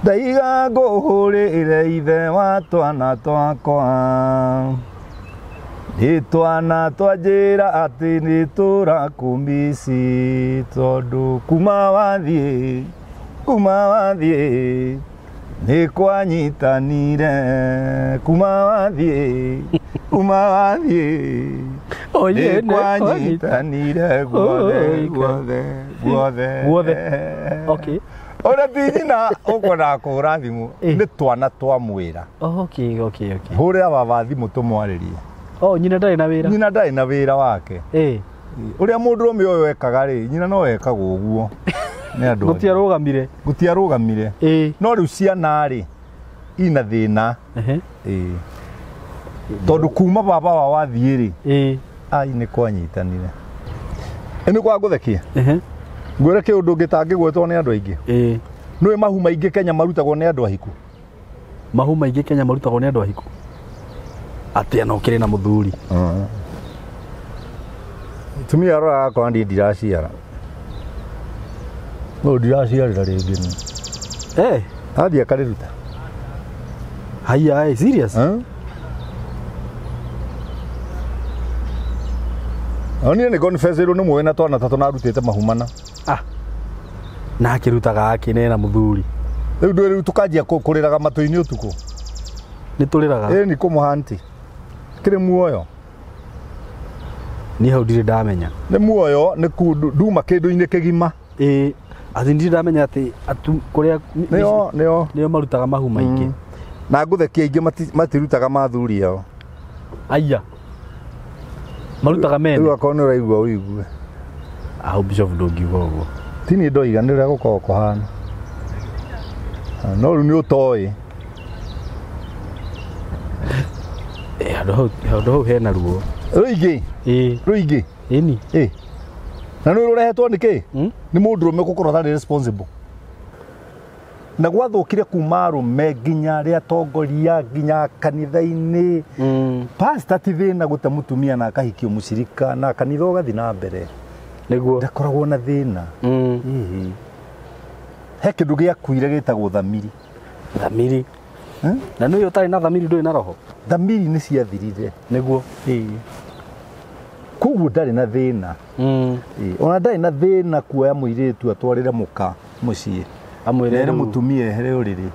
Ndaiga ngũhũrĩre ithe wa twana twakwa. Nĩ twana twanjĩra atĩ nĩ tũrakũmici tondũ kuma wathiĩ kuma wathiĩ nĩ kwanyitanire kuma wathiĩ kuma wathiĩ Oye, nĩ nĩ kwanyitanire guothe Oi, guothe guothe Guothe. Okay. Ũrĩa ti nyina ũkwendaga kũhũra thimũ Eh. nĩ twana twamwĩra Okay, okay, okay. hũrĩra baba thimũ tũmwarĩrie. Oh, nyina ndarĩ na wĩra. Nyina ndarĩ na wĩra wake. Eh, Ũrĩa mũndũrũme ũyũ ekaga rĩ, nyina no ekagwo ũguo nĩ andũ. gũtiarũgamire. Gũtiarũgamire. Eh. No rĩu ciana rĩ ina thĩna. Ehe. Ĩĩ. Tondũ kuma baba wao athiĩ rĩ, Eh. ai nĩ kwanyitanire. Ĩ nĩ kwa ngũthekia. Ehe. Ngwĩre kĩũndũ gĩtangĩgwetwo nĩ andũ aingĩ. Eh. Nĩũĩ mahu maingĩ Kenya marutagwo nĩ andũ ahiku. Mahu maingĩ Kenya marutagwo nĩ andũ ahiku. Atĩa na ũkĩrĩ na mũthuri. Tumia aroraga akona niĩ ndiraciara. No ndiraciarĩra rĩngĩ niĩ. Eh. Athiĩ akarĩruta. Haiya, eh, serious? Eh? O niĩ nĩ confessĩrwo nĩ mũĩ na twana tatũ na arutĩte mahu mana. Ah. Na akĩrutaga akĩ na mũthuri. Rĩu ndũĩ rĩu tũkanjia kũrĩraga matũ-inĩ ũtukũ. Nĩ tũrĩraga. Ĩ nĩ kũmũhanti. Kĩrĩ muoyo. Niĩ hau ndirĩ ndamenya. Nĩ muoyo nĩ nduma kĩndũ-inĩ kĩgima. Ĩĩ, atĩ ndirĩ ndamenya atĩ atu kũrĩa Nĩo nĩo. nĩo marutaga mahu maingĩ. Na ngũthekia aingĩ matirutaga mathuri ao. Aya. Marutaga Rĩu mene. akorwo nĩ ũraigua ũigue. Aho Bishop ndũngiuga ũguo. Ti niĩ ndoiga nĩ ũrĩa gũkoragwo kũhana. No rĩu nĩ ũtoĩ. Eh, handũ hau hena ruo. Rũingĩ, Ĩĩ, rũingĩ. ĩni. Ĩ. Na nĩ rũrehetwo nĩ kĩ? Mm? Nĩ mũndũrũme gũkorwo atarĩ responsible. Na gwathũkire kuma arũme nginya arĩa atongoria nginya kanitha-inĩ. Mm. Pastor ti thĩna gũte mũtumia na akahikio mũcirika na kanitha ũgathiĩ na mbere. Nĩguo. Ndakoragwo na thĩna. Mm. Ĩhĩ. He kĩndũ gĩakuire gĩtagwo thamiri. Thamiri. Eh? Na nĩ ũtarĩ na thamiri ndũrĩ na roho. Thamiri nĩ ciathirire. Nĩguo. Ĩĩ. Koguo ndarĩ na thĩna. Mm. Ĩĩ, ona ndarĩ na thĩna kuoya mũirĩtu atwarĩre mũka mũciĩ. Amwĩre Nere rĩu. mũtumia ehere ũrĩrĩ.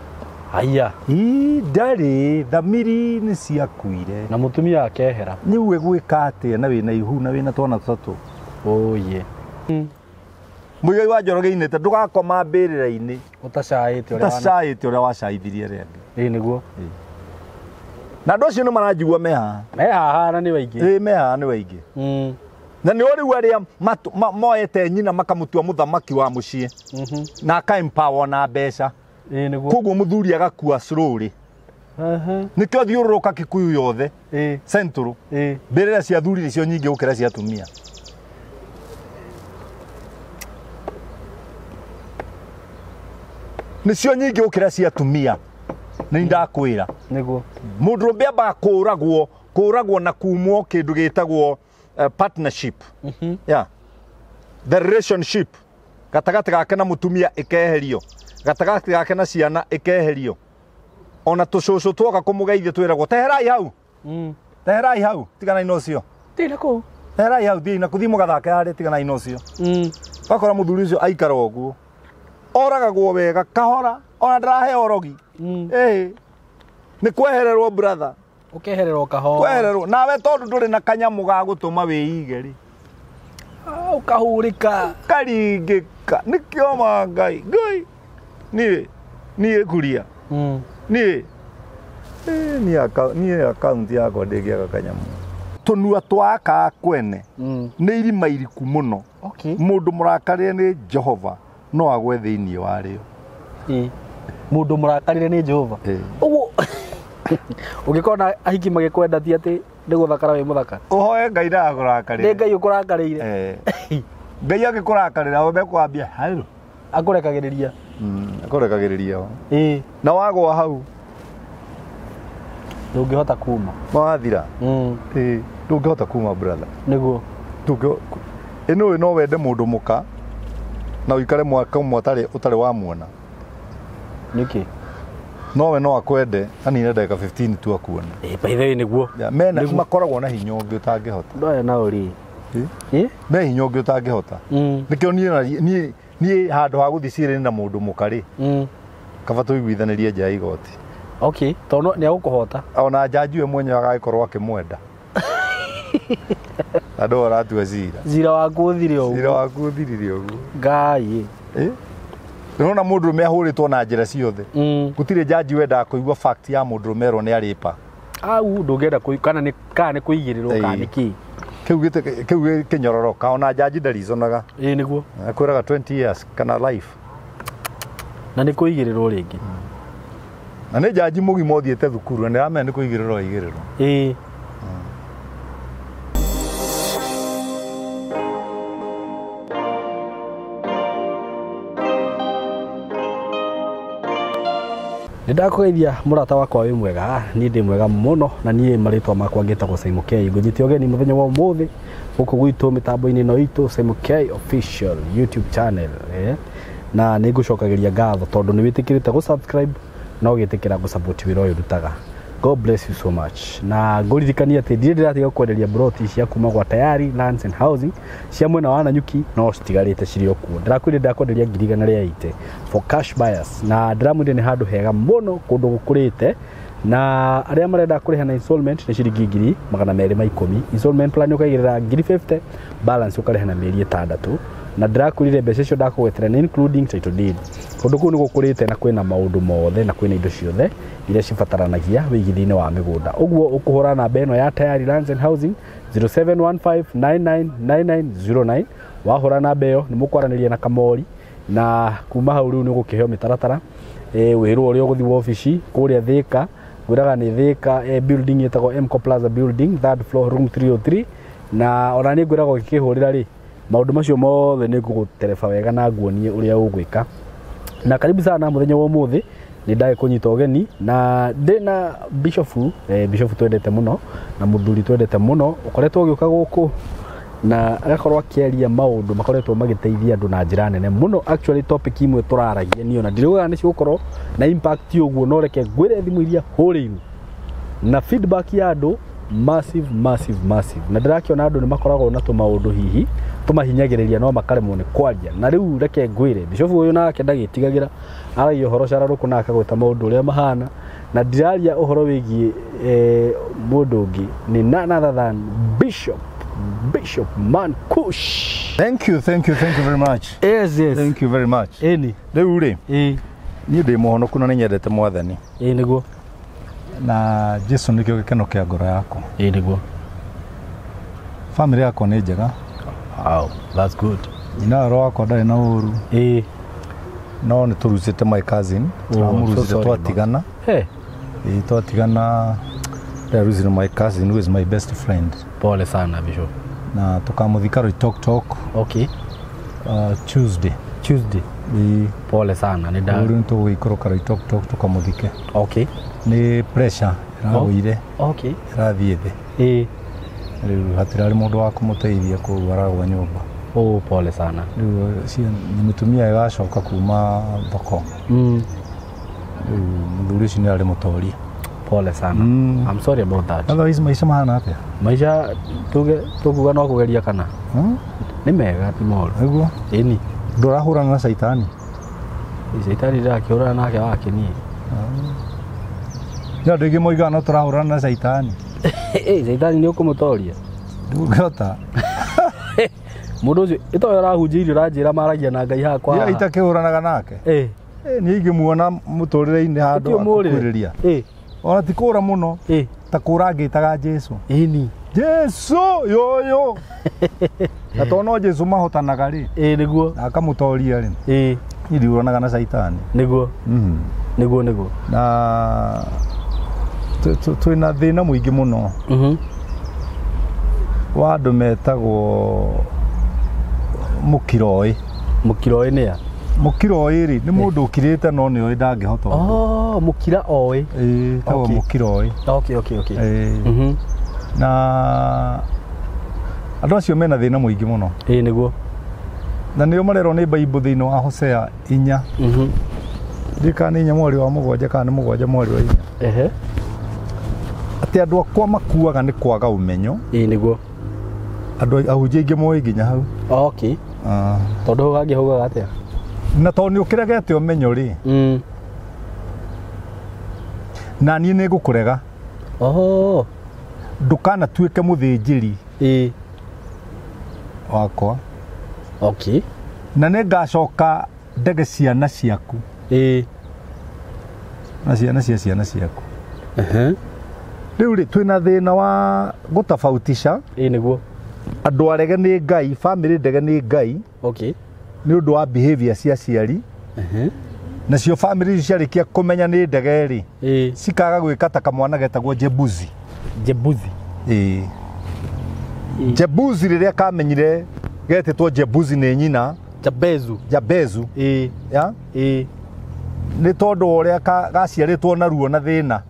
Aya. Ii, ndarĩ thamiri nĩ ciakuire. Na mũtumia akehera. Nĩ uwe gwĩka atĩa na wĩna ihu na wĩna twana tũtatũ. Oye. Mũigai wa Njoroge inĩte ndũgakoma mbĩrĩra-inĩ Ũtacaĩte ũrĩa wana. ũtacaĩte ũrĩa wacaithirie arĩa angĩ. Ĩĩ nĩguo. Na andũ acio nĩ maranjigua me haha. Me haha na nĩ waingĩ. Ĩĩ me haha nĩ waingĩ. Mm. Na nĩo rĩu arĩa moete nyina makamũtua mũthamaki wa mũciĩ Mhm. na aka empower na mbeca. Ĩĩ nĩguo. Koguo mũthuri agakua slowly. Aha. Nĩkĩo thiũrũrũka Kikuyu yothe Ĩĩ. Central Ĩĩ. mbĩrĩra cia athuri nĩcio nyingĩ gũkĩra cia atumia. Nĩcio nyingĩ gũkĩra cia atumia. Nĩ ndakwĩra. Nĩguo. Mũndũrũme ambaga kũragwo kũragwo na kumwo kĩndũ gĩtagwo partnership. Mhm. Yeah. The relationship gatagatĩ gake na mũtumia ĩkeherio, gatagatĩ gake na ciana ĩkeherio. Ona tũcũcũ twoka kũmũgeithia twĩragwo teherai hau, Mm. teherai hau, tiganai na ũcio. Thiĩ na kũu. Teherai hau, thiĩi na kũthiĩ mũgathake harĩa, tiganai na ũcio. Mm. Wakora mũthuri ũcio aikara ũguo oragagwo wega kahora ona ndaraheo ũrogi. Mm. Ĩĩ. Nĩ kwehererwo brother. Ũkehererwo kahora. Kwehererwo nawe tondũ ndũrĩ na kanyamũ ga gũtũma wĩige rĩ. Ah, ũkahurĩka. Karingĩka nĩkĩo ma Ngai Ngai niĩ niĩ kuria Mm. niĩ ĩĩ, niĩ akaunti yakwa ndĩngĩaga kanyamũ. Tũnua twa aka kwene Mm. nĩ irima iriku mũno. Okay. Mũndũ mũrakarĩre nĩ Jehova no agwe thĩinĩ warĩo. Ĩĩ. Mũndũ mũrakarĩre nĩ Jehova. Ĩĩ. Ũguo ũngĩkona ahiki magĩkwenda ti atĩ nĩ gũthakara wĩ mũthaka. Ũhoe Ngai ndagakũrakarĩre. Nĩ Ngai ũkũrakarĩire. Eh. Ngai angĩkũrakarĩra we mekwambia hau. Akũrekagĩrĩria. Akũrekagĩrĩria ho. Ĩĩ. Na wagwa hau Ndũngĩhota kuma. wathira. Mm. Ĩĩ, ndũngĩhota kuma brother. Nĩguo. Ndũngĩ ĩno no wende mũndũ mũka na ũikare mwaka ũmwe ũtarĩ wamuona. Nĩkĩ? Nowe no akwende anine ndagĩka 15 tu akuone. By the way nĩguo. Ya, mena makoragwo na hinya ũngĩ ũtangĩhota. Andũ aya nao rĩ. Eh? Me hinya ũngĩ ũtangĩhota. Nĩkĩo niĩ niĩ handũ ha gũthiĩ cira-inĩ na mũndũ mũkarĩ, kaba tũiguithanĩrie nja ya igoti. Okay, tondũ nĩ agũkũhota. Ona njanji we mwenyewe agagĩkorwo akĩmwenda. Na ndũ ũratua cira. Cira waku ũthire ũguo. Cira waku ũthirire ũguo. Ngai. Nĩwona mũndũrũme ahũrĩtwo na njĩra ciothe. Gũtirĩ njanji wendaga kũigua fact ya mũndũrũme erwo nĩ arĩpa. Au ndũngĩenda kũi kana nĩ kana nĩ kũigĩrĩrwo kana nĩ kĩ. Kĩu kĩnyororoka ona njanji ndarizonaga. Ĩĩ nĩguo. Akwĩraga 20 years kana life. Na nĩ kũigĩrĩrwo rĩngĩ. Na nĩ njanji mũgima ũthiĩte thukuru na nĩaramenya nĩ kũigĩrĩrwo aigĩrĩrwo. Ĩĩ. Nĩndakũgeithia mũrata wakwa wĩ mwega, niĩ ndĩ mwega mũno na niĩ marĩtwa makwa ngĩtagwo Simon K. Ngũnyite ũgeni mũthenya wa ũmũthĩ gũkũ gwitũ mĩtambo-inĩ ĩno itũ Simon K Official YouTube channel, Na nĩngũcokagĩria ngatho tondũ nĩ wĩtĩkĩrĩte gũ-subscribe na ũgĩtĩkĩra gũ-support wĩra ũyũ ndutaga. God bless you so much. Na ngũririkanie atĩ ndirĩ ndĩratiga kwenderia broti cia kuma gwa Tayari Lands and Housing cia mwena wa Nanyuki no citigarĩte cirĩ o kuo. Ndĩrakwĩrire ndakwenderia 180,000 for cash buyers na ndĩramwĩrire nĩ handũ hega mũno kũndũ gũkũrĩte na arĩa marenda kũrĩha na installment nĩ ciringi 210,000. Installment plan ũkaigĩrĩra 50,000, balance ũkarĩha na mĩeri 6. Na ndĩrakwĩrire mbeca icio ndakũgwetera nĩ including title deed. Kũndũ kũu nĩ gũkũrĩte na kwĩna maũndũ mothe na kwĩna indo ciothe iria cibataranagia wĩigithia-inĩ wa mĩgũnda. Ũguo ũkũhũra namba ĩno ya Tayari Lands and Housing 0715999909. Wahũra namba ĩyo nĩ mũkwaranĩria na Kamori na kuma hau rĩu nĩ ũgũkĩheo mĩtaratara, wĩrwo ũrĩa ũgũthiĩ wabici kũrĩa Thika, ngwĩraga nĩ Thika, building ĩtagwo Mco Plaza building, third floor, room 303. Na ona niĩ ngwĩraga ũgĩkĩhũrĩra rĩ, maũndũ macio mothe nĩ ngũgũtereba wega na nguonie ũrĩa ũgwĩka. Na karibu sana mũthenya wa ũmũthĩ nĩ ndagĩkũnyita ũgeni na ndĩna bishofu, bishofu twendete mũno na mũthuri twendete mũno ũkoretwo ũgĩũka gũkũ na agakorwo akĩaria maũndũ makoretwo magĩteithia andũ na njĩra nene mũno. Actually topic imwe tũraragia niĩ ona ndiraugaga nĩ cigũkorwo na impact ũguo, no reke ngwĩre thimũ iria hũrĩirwo na feedback ya andũ massive, massive, massive. Na ndĩrakĩona andũ nĩ makoragwo na tũmaũndũ hihi tũmahinyagĩrĩria no makaremwo nĩ kwaria. Na rĩu reke ngwĩre bishofu ũyũ nake ndagĩtigagĩra, aragia ũhoro cararũkũ na akagweta maũndũ ũrĩa mahana. Na ndiraria ũhoro wĩgiĩ mũndũ ũngĩ nĩ none other than Bishop Mankush. Thank you, thank you, thank you very much. Yes, yes. Thank you very much. Ĩni. Rĩu rĩ, Ĩĩ. niĩ ndĩ mũhonoku na nĩ nyendete Mwathani. Ĩĩ nĩguo. Na Jesu nĩkĩo gĩkeno kĩa ngoro yakwa. Ĩĩ nĩguo. Family yakwa nĩ njega. Wow, that's good. Nyina wa roho wakwa ndarĩ na ũru. Ĩĩ. No nĩ tũrucĩte my cousin. Tũramũrucĩte twatigana. Hey. Ĩĩ twatigana. Ndĩrarucire my cousin who is my best friend. Pole sana Bishop. Na tukamũthika Loitoktok. Okay. Tuesday. Tuesday. Ĩĩ. Pole sana nĩ nda. Rĩu nĩ tũgũikũrũka Loitoktok tũkamũthike. Okay. Nĩ pressure ĩragũire. Okay. Ĩrathiĩ thĩ. Ĩĩ. Rĩu hatirarĩ mũndũ wa kũmũteithia koguo aragwa nyũmba. Oh, pole sana. Rĩu mũtumia ĩgacoka kuma thoko. Rĩu mũthuri ũcio nĩ arĩ mũtoria. Pole sana. I'm sorry about that. Otherwise maica mahana atĩa? Maica tukuga no kũgeria kana? Nĩ mega ti moru. Nĩguo? Ĩni. Ndũrahũrana na caitani? Caitani ndĩrakĩhũrana nake wake niĩ. Nĩ andũ aingĩ moigaga no tũrahũrana na caitani. Caitani nĩ ũkũmũtoria? Ndũngĩhota. Mũndũ ũcio ĩtoĩ ũrahunjĩirie ũranjĩra maragia na Ngai haha kwa Niĩ haha. itakĩhũranaga nake. Ĩĩ. Niĩ ingĩmuona mũtũrĩre-inĩ handũ akũkuhĩrĩria. Ĩĩ. Ona ti kũra mũno. Ĩĩ. Ta kũra ngĩtaga Jesu. Ĩni. Jesu yoyo. Na tondũ no Jesu mahotanaga rĩ. Ĩĩ nĩguo. Na akamũtoria rĩ. Ĩĩ. Niĩ ndihũranaga na caitani. Nĩguo. Nĩguo nĩguo. Na twĩna thĩna mũingĩ mũno. Wa andũ metagwo mũkiroĩ. Mũkiroĩ nĩ a? Mũkiroĩ rĩ, nĩ mũndũ ũkirĩte no nĩ oĩ ndangĩhota ũndũ. Oh, mũkira oĩ. Ĩĩ, etagwo mũkiroĩ. Okay, okay, okay. Ĩĩ. Na andũ acio mena thĩna mũingĩ mũno. Ĩĩ nĩguo. Na nĩo marerwo nĩ Bible thĩinĩ wa Hosea 4. Ndika nĩ 4 mweri wa 7 kana nĩ 7 mweri wa 4. Ehe. Atĩ andũ akwa makuaga nĩ kwaga ũmenyo. Ĩĩ nĩguo. Andũ ahunjia aingĩ moĩ nginya hau. Okay. Tondũ hau hangĩ haugaga atĩa? Na tondũ nĩ ũkĩregete ũmenyo rĩ. Na niĩ nĩ ngũkũrega. Oh. Ndũkanatuĩke mũthĩnjĩri. Ĩĩ. Wakwa. Okay. Na nĩ ngacoka ndege ciana ciaku. Ĩĩ. Na ciana cia ciana ciaku. Ehe. Rĩu rĩ twĩna thĩna wa gũtofautisha. Ĩĩ nĩguo. Andũ arege nĩ Ngai, family ndege nĩ Ngai. Okay. Nĩ ũndũ wa behavior cia aciari. Ehe. Nacio family icio ciarĩkia kũmenya nĩ ndege rĩ. Ĩĩ. Cikaga gwĩka ta kamwana getagwo Jebuzi. Jebuzi. Ĩĩ. Jebuzi rĩrĩa kamenyire getĩtwo Jebuzi nĩ nyina. Jabezu. Jabezu. Ĩĩ. Ya? Ĩĩ. Nĩ tondũ ũrĩa gaciarĩtwo na ruo na thĩna.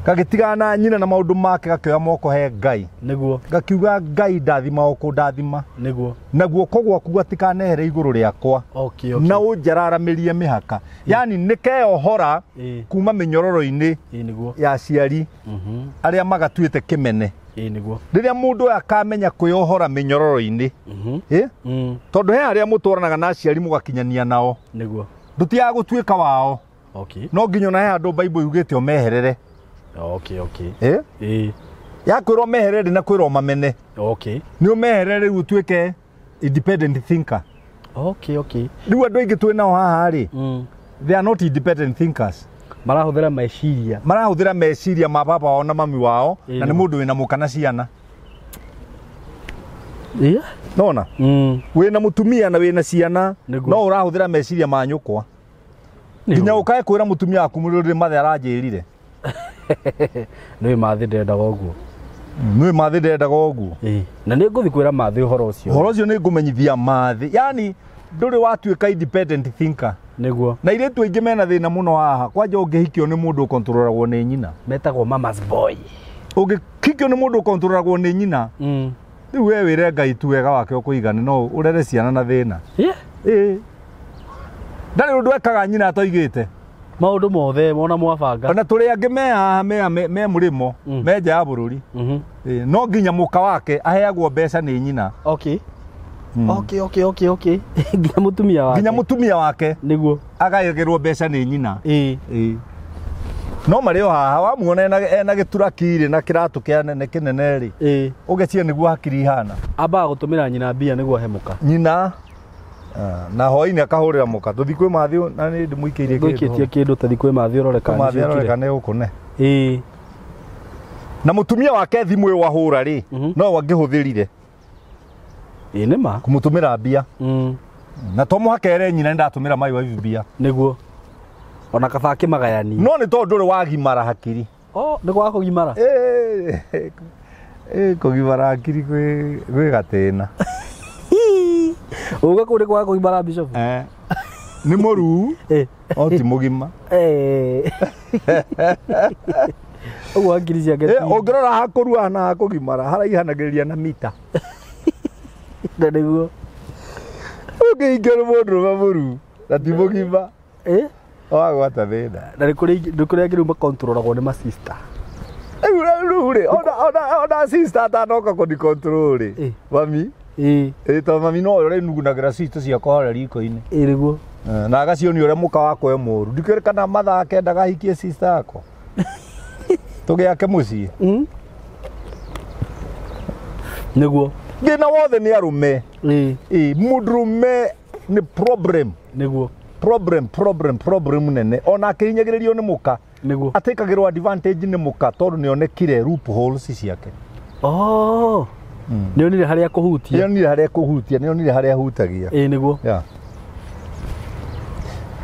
Gagĩtigana na nyina na maũndũ make gakĩoya moko he Ngai. Nĩguo. Gakiuga Ngai ndathima o kũndathima. Nĩguo. Na guoko gwaku gatikanehere igũrũ rĩakwa. Okay, okay. Na ũnjararamĩrie mĩhaka. Yaani nĩkeohora kuma mĩnyororo-inĩ nĩguo ya aciari arĩa magatuĩte kĩmene. Ĩĩ nĩguo. Rĩrĩa mũndũ ũyũ akamenya kwĩyohora mĩnyororo-inĩ. Tondũ he arĩa mũtwaranaga na aciari mũgakinyania nao. Nĩguo. Ndũtigaga gũtuĩka wao. Okay. No nginya ona he handũ Bible yugĩte ũmeherere. Okay, okay. Ĩ? Ya kwĩrwo meherere na kwĩrwo mamene. Okay. Nĩ ũmeherere rĩu ũtuĩke independent thinker. Okay, okay. Rĩu andũ aingĩ twĩ nao haha rĩ, they are not independent thinkers. Marahũthĩra meciria. Marahũthĩra meciria ma baba wao na mami wao, na nĩ mũndũ wĩna mũka na ciana. Yeah. Nona? Wĩna mũtumia na wĩna ciana, no ũrahũthĩra meciria ma nyũkwa. Nginya ũkae kwĩra mũtumia waku mũrĩrĩ mathe aranjĩrire. Nĩ mathĩ ndendaga ũguo. Nĩ mathĩ ndendaga ũguo. Na nĩ ngũthiĩ kwĩra mathĩ ũhoro ũcio. Ũhoro ũcio nĩ ngũmenyithia mathĩ. Yaani ndũrĩ watuĩka independent thinker. Nĩguo. Na airĩtu aingĩ mena thĩna mũno haha. Kwanja ũngĩhikio nĩ mũndũ ũkontrolagwo nĩ nyina. Metagwo mama's boy. Ũngĩhikio nĩ mũndũ ũkontrolagwo nĩ nyina. Rĩu we wĩre Ngai tu wega wake ũkũigane no ũrere ciana na thĩna. Ĩĩ. Ndarĩ ũndũ ekaga nyina atoigĩte. Maũndũ mothe mona mwabanga. Ona tũrĩ angĩ me haha me mũrĩmo, me nja ya bũrũri. No nginya mũka wake aheagwo mbeca nĩ nyina. Okay. Okay, okay, okay, okay. Nginya mũtumia wake. Nginya mũtumia wake. Nĩguo. Agayagĩrwo mbeca nĩ nyina. Ĩĩ. No marĩ o haha wamuona ena gĩturaki rĩ na kĩratũ kĩa nene kĩnene rĩ. Ĩĩ. Ũgeciria nĩguo hakiri ihana. Ambaga gũtũmĩra nyina mbia nĩguo ahe mũka. Nyina. Na hwainĩ akahũrĩra mũka. Tũthiĩ kwĩ mathĩ na nĩ ndĩmũikĩirie kĩndũ. Ndũikĩtie kĩndũ tũthiĩ kwĩ mathĩ ũrore kana Mathĩ arore kana nĩgũkũne. Ĩĩ. Na mũtumia wake thimũ ĩyo ahũra rĩ, no angĩhũthĩrire. Ĩĩ nĩ ma. Kũmũtũmĩra mbia. Na to mũhaka ere nyina nĩndatũmĩra my wife mbia. Nĩguo. Ona kaba akĩmagayania. No nĩ tondũ ndũrĩ wagimara hakiri. Oh, nĩ kwaga kũgimara? Ĩĩ, kũgimara hakiri gwĩ gatĩna. Uga kũu nĩ kwaga kũgimara Bishop? Nĩ mũruu, no ti mũgima. Ũguo hakiri ciake ti. Ũngĩrora hakũrua na hakũgimara haraihanagĩrĩria na mita. Na nĩguo. Ũngĩhikio nĩ mũndũrũme mũruu na ti mũgima. Wagwata thĩna. Na nĩ kũrĩ angĩ rĩu makontrolagwo nĩ masista. Rĩu rĩ, ona sister atanoka kũni-control rĩ, mami. Ĩĩ. Tondũ mami no we ũrĩnugunagĩra sister ciakwa harĩa riko-inĩ. Ĩĩ nĩguo. Na agacionia ũrĩa mũka wakwa e mũũru. Ndikĩũĩ kana mathaa kenda gahikie sister yakwa. Tũgĩake mũciĩ. Nĩguo. Thĩna wothe nĩ arũme. Ĩĩ. Mũndũrũme nĩ problem. Nĩguo. Problem, problem, problem nene. Ona akĩhinyagĩrĩrio nĩ mũka. Nĩguo. Atĩkagĩrwo advantage nĩ mũka tondũ nĩonekire loopholes ciake. Oh. Nĩonire harĩa kũhutia. Nĩonire harĩa kũhutia, nĩonire harĩa hutagia. Ĩĩ nĩguo. Yeah.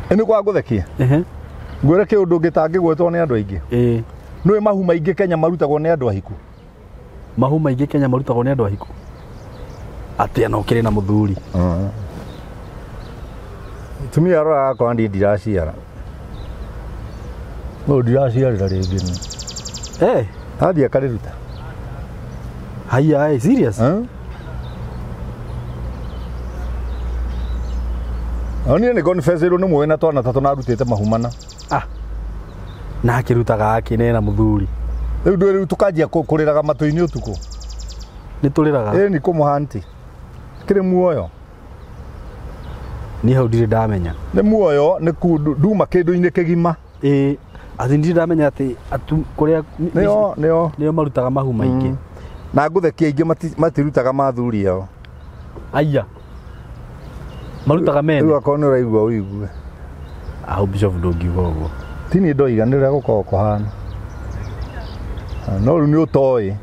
Ĩ nĩ kwa ngũthekia. Ehe. Ngwĩre kĩũndũ gĩtangĩgwetwo nĩ andũ aingĩ. Ĩĩ. Nĩũĩ mahu maingĩ Kenya marutagwo nĩ andũ ahiku. Mahu maingĩ Kenya marutagwo nĩ andũ ahiku. Atĩa na ũkĩrĩ na mũthuri. Mũtumia aroraga akona niĩ ndiraciara. No ndiraciarĩra rĩngĩ niĩ. Athiĩ akarĩruta. Haiya, serious? Onire nĩ confessirwo nĩ muoyo na twana tatũ na arutĩte mahumana. Ah. Na akĩrutaga akĩnena mũthuri. Rĩu ndũĩ rĩu tũkanjia kũrĩraga matũ-inĩ ũtukũ. Nĩ tũrĩraga. Ĩ nĩ kũmũhanti. Kĩrĩ muoyo. Niĩ hau ndirĩ ndamenya. Nĩ muoyo nĩ nduma kĩndũ-inĩ kĩgima. Ĩ atĩ ndirĩ ndamenya atĩ kũrĩa nĩo nĩo nĩo marutaga mahu maingĩ. Na ngũthekia aingĩ matirutaga mathuri ao. Aya. Marutaga mene. Rĩu akorwo nĩ ũraigua ũigue. Aho Bishop ndũngiuga ũguo. Ti niĩ ndoiga nĩ ũrĩa gũkoragwo kũhana. No rĩu nĩ ũtoĩ.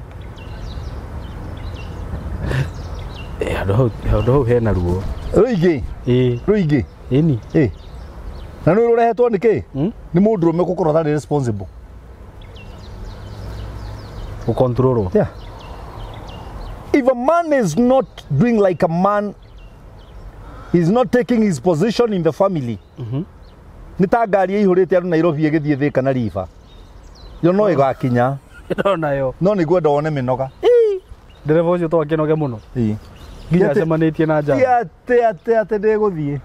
Handũ hau hena ruo. Rũingĩ. Ĩ. Rũingĩ. Ĩni. Ĩ. Na nĩ rũrehetwo nĩ kĩ? Nĩ mũndũrũme gũkorwo atarĩ responsible. Gũkontrolwo. Yeah. If a man is not doing like a man, he's not taking his position in the family. Nĩ ta ngari ĩihũrĩte andũ Nairobi ĩgĩthiĩ Thika na Riba. Yo no ĩgakinya. No nayo. No nĩ ngwenda wone mĩnoga. Ndereba ũcio to akĩnoge mũno. Ĩ. Nginya acemanĩtie na njama. Ti atĩ atĩ ndĩgũthiĩ.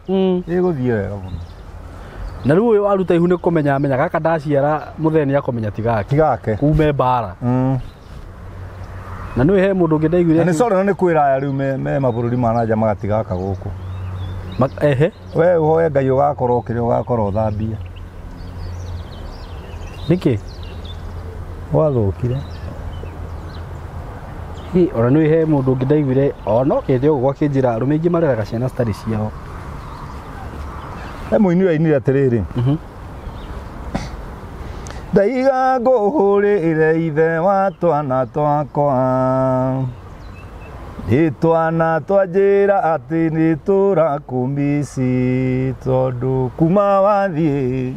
Ndĩgũthiĩ wega mũno. Na rĩu ũyũ aruta ihu nĩ kũmenya amenya gaka ndaciara mũthee nĩ akũmenya ti gake. Ti gake. Kume mbara. Na nĩ he mũndũ ũngĩ ndaiguire. Na nĩ sorry na nĩ kwĩraya rĩu me mabũrũri ma nanja magatigaka gũkũ. Ehe. We ũhoe Ngai ũgakorwo kĩrĩa ũgakorwo ũthambia. Nĩkĩ? Wathũkire. Hi, ona nĩ he mũndũ ũngĩ ndaiguire ona okĩte ũguo akĩnjĩra arũme aingĩ mareraga ciana citarĩ ciao. He mũini wainire atĩrĩrĩ. Ndaiga ngũhũrĩre ithe wa twana twakwa. Nĩ twana twanjĩra atĩ nĩ tũrakũmici tondũ kuma wathiĩ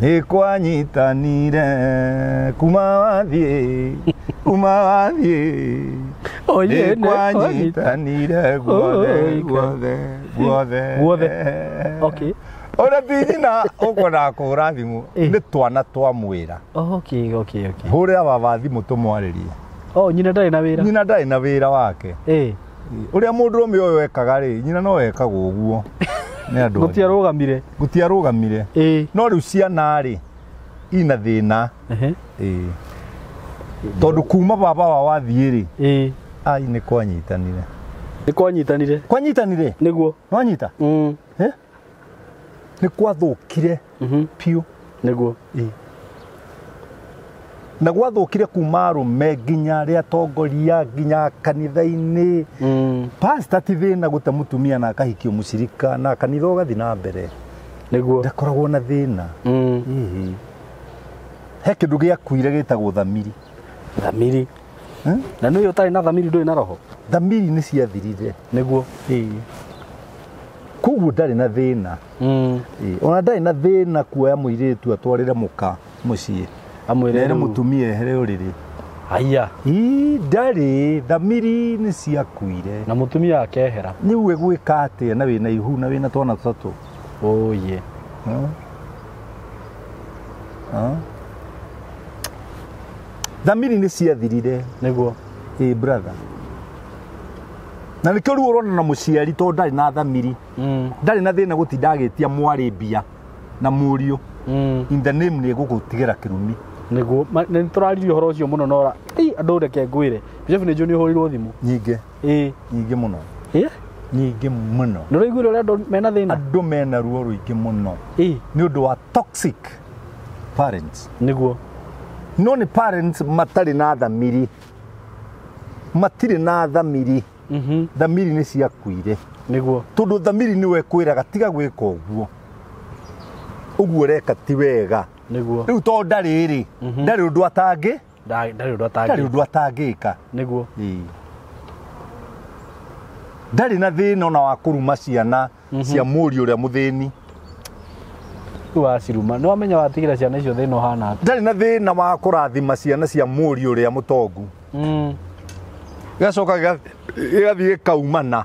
nĩ kwanyitanire kuma wathiĩ nĩ kwanyitanire guothe guothe guothe guothe. Okay. Ona ti nyina ũkwendaga kũhũra thimũ nĩ twana twamwĩra. Okay okay okay. Hũrĩra baba thimũ tũmwarĩrie. Oh, nyina ndarĩ na wĩra. Nyina ndarĩ na wĩra wake. Ĩ. Ũrĩa mũndũrũme ũyũ ekaga rĩ, nyina no ekaga ũguo. Nĩ andũ. Gũtiarũgamire. Gũtiarũgamire. Ĩ. No rĩu ciana rĩ ina thĩna. Ĩ. Tondũ kuma baba wa wathiĩ rĩ. Ĩ. Ai nĩ kwanyitanire. Nĩ kwanyitanire. Kwanyitanire? Nĩguo. Nwanyita? Eh? Nĩ kwathũkire. Piũ. Nĩguo. Ĩ. Na gwathũkire kuma arũme nginya arĩa atongoria nginya kanitha-inĩ. Pastor ti thĩna gũte mũtumia na akahikio mũcirika na kanitha ũgathiĩ na mbere. Nĩguo. Ndakoragwo na thĩna. He kĩndũ gĩakuire gĩtagwo thamiri. Thamiri. Na nĩ ũtarĩ na thamiri ndũrĩ na roho. Thamiri nĩ ciathirire. Nĩguo. Ĩĩ. Koguo ndarĩ na thĩna. Ĩĩ. Ona ndarĩ na thĩna kuoya mũirĩtu atwarĩre mũka mũciĩ. Amwĩre Nere mũtumia ehere ũrĩrĩ. Aya. Ii ndarĩ thamiri nĩ ciakuire. Na mũtumia akehera. Nĩ gwĩka atĩa na wĩna ihu na wĩna twana tũtatũ. Oye. Thamiri nĩ ciathirire. Nĩguo. Ĩ brother. Na nĩkĩo rĩu ũrona na mũciari tondũ ndarĩ na thamiri. Ndarĩ na thĩna gũtinda agĩtia mwarĩ mbia na mũriũ. In the name nĩ gũgũtigĩra kĩrumi. Nĩguo. Nĩ tũraririe ũhoro ũcio mũno nora. Ĩ andũ reke ngwĩre. Bishop nĩ njũĩ nĩ ũhũrirwo thimũ. Nyingĩ. Ĩ. Nyingĩ mũno. Ĩ? Nyingĩ mũno. Nĩ ũraiguire ũrĩa andũ mena thĩna? Andũ mena ruo rũingĩ mũno. Ĩ. Nĩ ũndũ wa toxic parents. Nĩguo. No nĩ parents matarĩ na thamiri. Matirĩ na thamiri. Thamiri nĩ ciakuire. Nĩguo. Tondũ thamiri nĩwe ĩkwĩraga tiga gwĩka ũguo. Ũguo ũreka ti wega. Nĩguo. Rĩu tondũ ndarĩ rĩ, ndarĩ ũndũ atangĩ. Ndarĩ ũndũ atangĩ. Ndarĩ ũndũ atangĩka. Nĩguo. Ĩĩ. Ndarĩ na thĩna ona wa kũruma ciana cia mũriũ ũrĩa mũthĩni. Rĩu waciruma. Nĩ wamenya watigĩra ciana icio thĩna ũhana atĩa. Ndarĩ na thĩna wa kũrathima ciana cia mũriũ ũrĩa mũtongu. Gĩgacoka gĩgathiĩ gĩkaumana.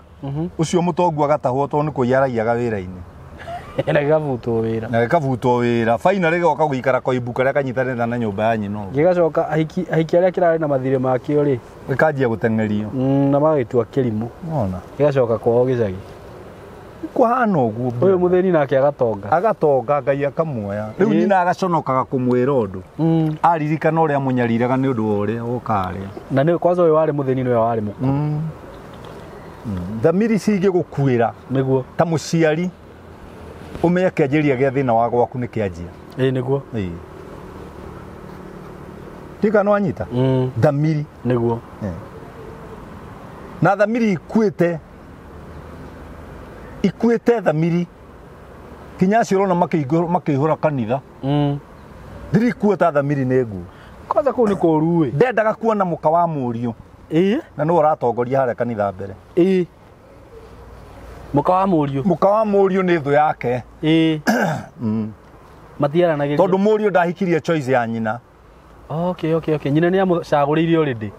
Ũcio mũtongu agatahwo tondũ nĩ kũiaraiaga wĩra-inĩ. Na gĩgabutwo wĩra. Na gĩkabutwo wĩra. Finally gĩgoka gũikara koimbu karĩa kanyitanĩte na nyũmba ya nyina. Gĩgacoka ahiki arĩa kĩrarĩ na mathirĩ makĩo rĩ. Gĩkanjia gũteng'erio. Na magagĩtua kĩrimũ. Wona. Gĩgacoka kwao gĩcagi. Kũhana ũguo. Ũyũ mũthĩni nake agatonga. Agatonga Ngai akamuoya. Rĩu nyina agaconokaga kũmwĩra ũndũ. Aririkana ũrĩa mũnyariraga nĩ ũndũ wa ũrĩa woka harĩa. Na nĩ kwanza ũyũ warĩ mũthĩni nĩwe warĩ mũkũrũ. Thamiri cingĩgũkuĩra Nĩguo. ta mũciari ũmenye kĩanjĩrĩria gĩa thĩna wa gwaku nĩ kĩanjia. Ĩĩ nĩguo. Ĩĩ. Ndika nĩ wanyita? Thamiri. Nĩguo. Na thamiri ikuĩte ikuĩte thamiri kinya acio ũrona makĩihũra kanitha. Thiri ikuĩte thamiri nĩ nguo. Kwanza kũu nĩ kũũru ĩ. Ndendaga kuona mũka wa mũriũ. Ĩĩ. Na nĩwe ũratongoria harĩa kanitha mbere. Ĩĩ. Mũka wa mũriũ. Mũka wa mũriũ nĩ thũ yake. Ĩĩ. Matiaranagĩria. Tondũ mũriũ ndahikirie choice ya nyina. Okay, okay, okay. Nyina nĩ amũcagũrĩire already.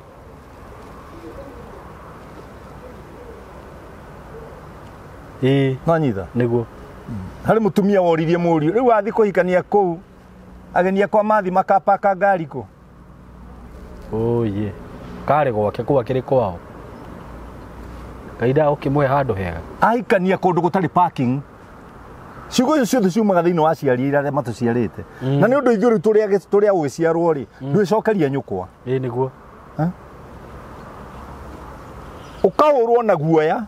Ĩĩ. Nwanyita? Nĩguo. Harĩ mũtumia woririe mũriũ. Rĩu athiĩ kũhikania kũu. Ageni akwa mathi makapaka ngari kũ? Oye. Karĩ gwake kũu akĩrĩ kwao. Kaida ũkĩmũhe handũ hega. Ahikania kũndũ gũtarĩ parking. Ciugo icio ciothe ciumaga thĩinĩ wa aciari arĩa matũciarĩte. Na nĩ ũndũ ithuĩ rĩu tũrĩ a gũgĩciarwo rĩ, ndwĩcokeria nyũkwa. Ĩĩ nĩguo. Ũkahũrwo na guoya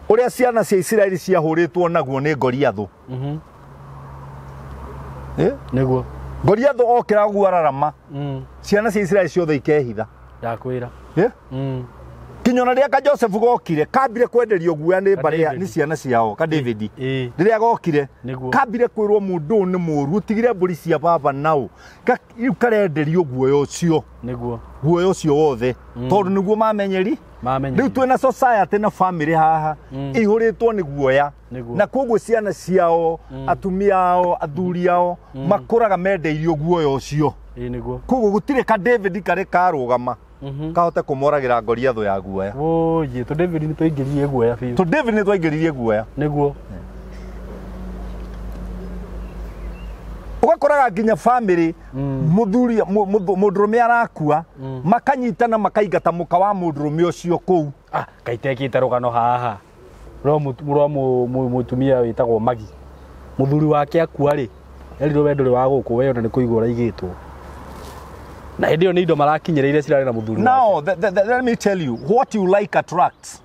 ũrĩa ciana cia Isiraeli ciahũrĩtwo naguo nĩ Goliathũ. Nĩguo. Goliathũ okĩra guo ararama. Ciana cia Isiraeli ciothe ikehitha. Ndakwĩra. Kinya ona rĩrĩa ka Joseph gokire kambire kwenderio guoya nĩ mbarĩ nĩ ciana ciao ka David. Rĩrĩa gokire kambire kwĩrwo mũndũ ũyũ nĩ mũũru ũtigire mbũri cia baba nau. Rĩu karenderio guoya ũcio. Nĩguo. Guoya ũcio wothe. Tondũ nĩguo mamenyeri. Rĩu twĩna society na family haha ihũrĩtwo nĩ guoya. Na koguo ciana ciao, atumia ao, athuri ao makũraga mendeirio guoya ũcio. Ĩĩ nĩguo. Koguo gũtirĩ ka David karĩ karũgama. Kahote kũmoragĩra Goliathũ ya guoya. Oye, to David nĩ twaingĩririe guoya biũ. To David nĩ twaingĩririe guoya. Nĩguo. Ũgakoraga nginya family mũthuri mũndũrũme arakua makanyitana makaingata mũka wa mũndũrũme ũcio kũu. Ah, kaitekĩte rũgano haha. Rwa mũtumia wĩtagwo Magi. Mũthuri wake akua rĩ, erirwo we ndũrĩ wa gũkũ we ona nĩ kũigwo ũraigĩtwo. Na hĩndĩ ĩyo nĩ indo marakinyĩrĩire cirarĩ na mũthuri wake. Now, let me tell you, what you like attracts.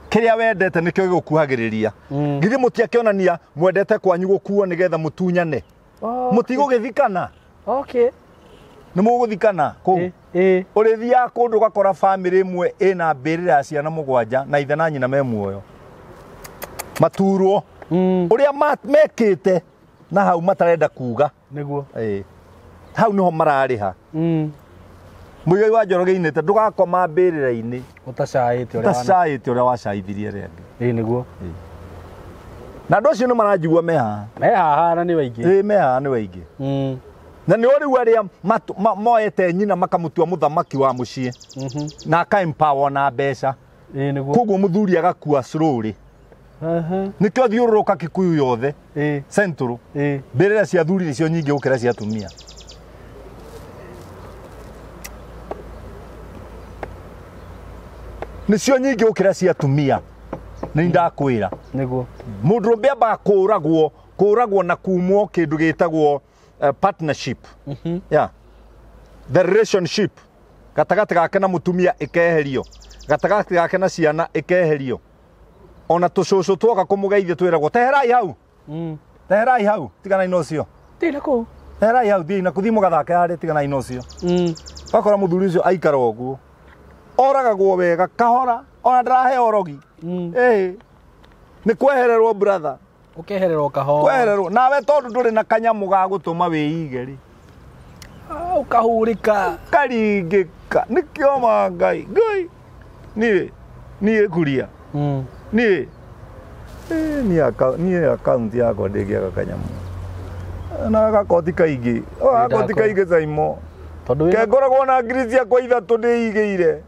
Kĩrĩa wendete nĩkĩo gĩgũkuhagĩrĩria. Githĩ mũtiakĩonania mwendete kwanyu gũkuo nĩgetha mũtunyane. Mũtigũgĩthikana. Okay. Nĩ mũgũthikana kũu. Ũrĩthiaga kũndũ ũgakora family ĩmwe ĩna mbĩrĩra ya ciana mũgwanja na ithe na nyina me muoyo. Maturwo. Ũrĩa mekĩte na hau matarenda kuga. Nĩguo. Hau nĩho mararĩha. Mũigai wa Njoroge inĩte ndũgakoma mbĩrĩra-inĩ ũtacaĩte ũrĩa wacaithirie arĩa angĩ. Ĩĩ nĩguo. Na andũ acio nĩ maranjigua me haha. Me haha na nĩ waingĩ. Ĩĩ me haha nĩ waingĩ. Na nĩo rĩu arĩa moete nyina makamũtua mũthamaki wa mũciĩ. Na aka empower na mbeca. Ĩĩ nĩguo. Koguo mũthuri agakua slowly. Nĩkĩo thiũrũrũka Kikuyu yothe. Central. Mbĩrĩra cia athuri nĩcio nyingĩ gũkĩra cia atumia. Nĩcio nyingĩ gũkĩra cia atumia. Nĩ ndakwĩra. Nĩguo. Mũndũrũme ambaga kũragwo na kumwo kĩndũ gĩtagwo partnership. Yeah. The relationship. Gatagatĩ gake na mũtumia ĩkeherio. Gatagatĩ gake na ciana ĩkeherio. Ona tũcũcũ twoka kũmũgeithia twĩragwo teherai hau. Teherai hau, tiganai na ũcio. Thiĩ na kũu. Teherai hau, thiĩ na kũu, thiĩ mũgathake harĩa, tiganai na ũcio. Wakora mũthuri ũcio aikara ũguo. Oragagwo wega kahora ona ndaraheo rogi. Ĩĩ. Nĩ kwehererwo brother. Ũkehererwo kahora. Kwehererwo nawe tondũ ndũrĩ na kanyamũ ga gũtũma wĩige rĩ. Ũkahũrĩka. Ũkaringĩka. Nĩkĩo ma Ngai. Ngai. Niĩ niĩ kuria. Niĩ niĩ akaunti yakwa ndĩngĩaga kanyamũ. Na gakoti kaingĩ. Gakoti kaingĩ Saimo. Tondũ kengoragwo na ngiri ciakwa ithatũ ndĩigĩire.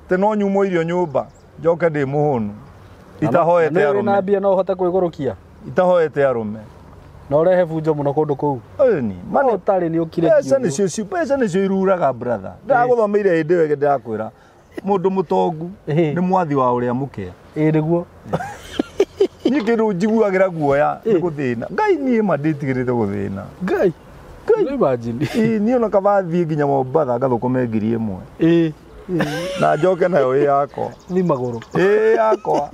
Te no nyumo irio nyũmba njoke ndĩ mũhũnu. Itahoete arũme. Na mbia no ũhote kwĩgũrũkia. Itahoete arũme. Na ũrehe bunjo mũno kũndũ kũu. Ĩni, mane ũtarĩ nĩ ũkire. Mbeca nĩcio iruraga brother. Ndagũthomeire hĩndĩ ĩyo ĩngĩ ndĩrakwĩra. Mũndũ mũtongu nĩ mwathi wa ũrĩa mũkĩa. Ĩĩ nĩguo. Niĩ kĩndũ njiguagĩra guoya nĩ gũthĩna. Ngai niĩ ma ndĩtigĩrĩte gũthĩna. Ngai. Ngai. Imagine. Ĩ, niĩ ona kaba thiĩ nginya Mombatha ngathũkũme 1000. Ĩ. Na njoke nayo ĩ yakwa. Ni magũrũ. Ĩ yakwa.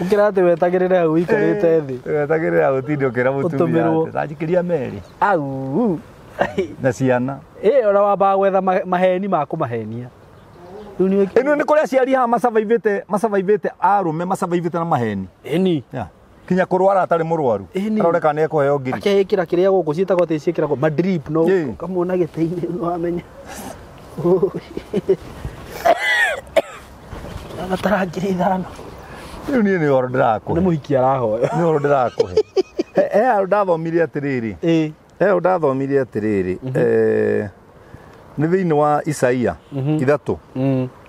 Ũkĩra atĩ wetagĩrĩre hau ũikarĩte thĩ. Wetagĩrĩra gũtinda ũkĩra mũtumia Ũtũmĩrwo. atĩ, "Tanjikĩria merĩ." Au. Na ciana. Ĩ ona wambaga gwetha maheni ma kũmahenia. Rĩu nĩ Ĩno nĩ kũrĩ aciari haha macavaivĩte arũme macavaivĩte na maheni. Ĩni. Yeah. Kinya kũrwara atarĩ mũrwaru. Ĩni. Aroreka nĩ ekũheo ngiri. Akeĩkĩra kĩrĩa gũkũ ciĩtagwo atĩ ciĩkĩragwo madrip no Ĩ. ũkamuona gĩtĩ-inĩ nĩ wamenya. Abatara 5,000. Rĩu niĩ nĩ ũhoro ndĩrakũhe. Nĩ mũhiki arahoya. Nĩ ũhoro ndĩrakũhe. He handũ ndathomire atĩrĩrĩ. Ĩ. He handũ ndathomire atĩrĩrĩ. Nĩ thĩinĩ wa Isaia 3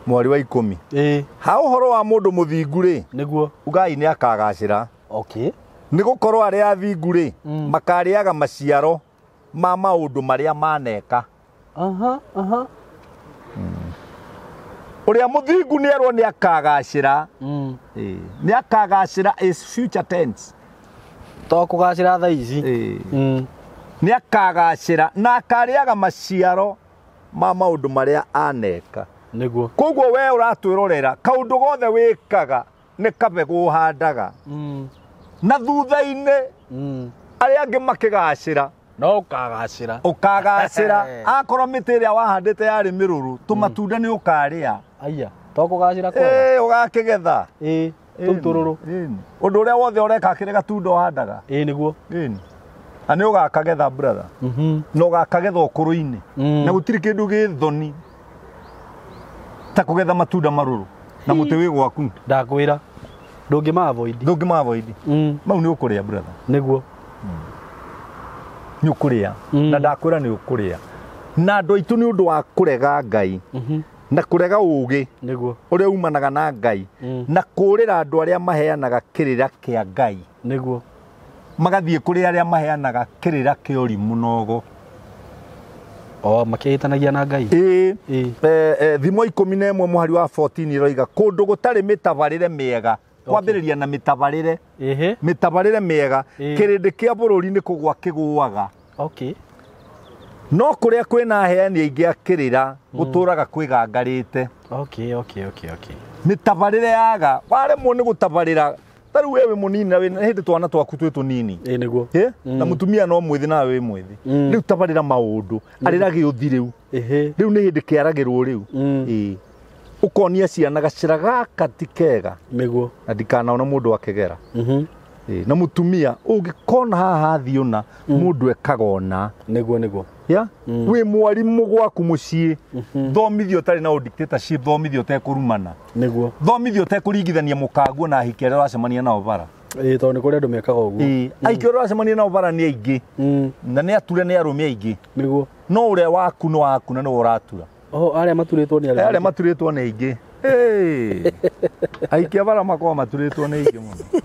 mwari wa 10. Ĩ. Ha ũhoro wa mũndũ mũthingu rĩ, Nĩguo. ugai nĩ akagacĩra. Okay. Nĩ gũkorwo arĩa athingu rĩ, makarĩaga maciaro ma maũndũ marĩa maneka. Aha, aha. Ũrĩa mũthingu nĩ erwo nĩ akagacĩra. Nĩ akagacĩra is future tense. To kũgacĩra thaa ici. Nĩ akagacĩra na akarĩaga maciaro ma maũndũ marĩa aneka. Nĩguo. Koguo we ũratwĩrorera kaũndũ gothe wĩkaga nĩ kabegũ ũhandaga. Na thutha-inĩ arĩa angĩ makĩgacĩra No ũkagacĩra. Ũkagacĩra. Akorwo mĩtĩ ĩrĩa wahandĩte yarĩ mĩrũrũ, tũmatunda nĩ ũkarĩa. Aya, to kũgacĩra kwega. Ĩ, ũgakĩgetha. Ĩ, tũu tũrũrũ. Ũndũ ũrĩa wothe ũreka kĩrĩ gatunda ũhandaga. Ĩ, nĩguo. Ĩni. Na nĩ ũgakagetha brother. Na ũgakagetha ũkũrũ-inĩ. Na gũtirĩ kĩndũ gĩ thoni ta kũgetha matunda marũrũ na mũtĩ wĩ gwaku. Ndakwĩra. Ndũngĩma avoid. Ndũngĩma avoid. Mau nĩ ũkũrĩa brother. Nĩguo. Nĩ ũkũrĩa. Na ndakwĩra nĩ ũkũrĩa. Na andũ aitũ nĩ ũndũ wa kũrega Ngai. Na kũrega ũũgĩ. Nĩguo. Ũrĩa umanaga na Ngai. Na kũũrĩra andũ arĩa maheanaga kĩrĩra kĩa Ngai. Nĩguo. Magathiĩ kũrĩ arĩa maheanaga kĩrĩra kĩa ũrimũ na ũgo. O makĩhĩtanagia na Ngai. Ĩ. Ĩ. Thimo 11 mũhari wa 14 iroiga kũndũ gũtarĩ mĩtabarĩre mĩega. Kwambĩrĩria na mĩtabarĩre. Ĩhĩ. Mĩtabarĩre mĩega. Kĩrĩndĩ kĩa bũrũri nĩ kũgwa kĩgũaga. Okay. No kũrĩa kwĩna aheani aingĩ a kĩrĩra gũtũraga kwĩgangarĩte. Okay, okay, okay, okay. Mĩtabarĩre yaga, waremwo nĩ gũtabarĩra. Ta rĩu we wĩ mũnini na wĩna hĩndĩ twana twaku twĩ tũnini. Ĩ, nĩguo. Ĩ? Na mũtumia no mwĩthĩ nawe wĩ mwĩthĩ. Rĩu tabarĩra maũndũ. Arĩra gĩũthi rĩu. Ĩhĩ. Rĩu nĩ hĩndĩ kĩaragĩrwo rĩu. Ĩ. Ũkonia ciana gacĩra gaka ti kega. Nĩguo. Na ndikanaona mũndũ akĩgera. Ĩ, na mũtumia ũngĩkona haha hathiĩ ũna, mũndũ ekaga ũna. Nĩguo, nĩguo. Ya? Wĩ mwarimũ gwaku mũciĩ. Thomithio ũtarĩ na dictatorship, thomithio ũtekũrumana. Nĩguo. Thomithio ũtekũringithania mũkaguo na ahiki arĩa ũracemania nao bara. Ĩ, tondũ nĩ kũrĩ andũ mekaga ũguo. Ĩ, ahiki arĩa ũracemania nao bara nĩ aingĩ. Na nĩ ature nĩ arũme aingĩ. Nĩguo. No ũrĩa waku nĩ waku na nĩwe ũratura. O, arĩa maturĩtwo nĩ arĩa Arĩa maturĩtwo nĩ aingĩ. Ĩ. Ahiki a bara makoragwo maturĩtwo nĩ aingĩ mũno.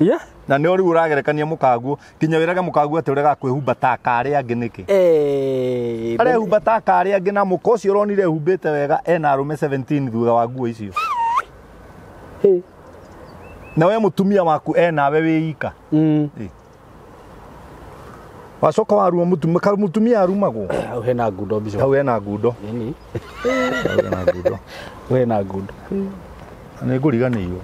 Yeah. Na nĩ rĩu ũragerekania mũkaguo, kinya wĩrage mũkaguo atĩ ũrega kwĩhumba ta karĩa angĩ nĩkĩ? Arehumba ta karĩa angĩ na mũka ũcio ũronire ehumbĩte wega ena arũme 17 thutha wa nguo icio. Na we mũtumia waku enawe wĩ ika. Wacoka waruma mũtumia, mũtumia arumagwo. Hau hena ngundo mbica. Hau hena ngundo. Ĩni. Hau hena ngundo. Hau hena ngundo. Nĩ ngũriganĩirwo.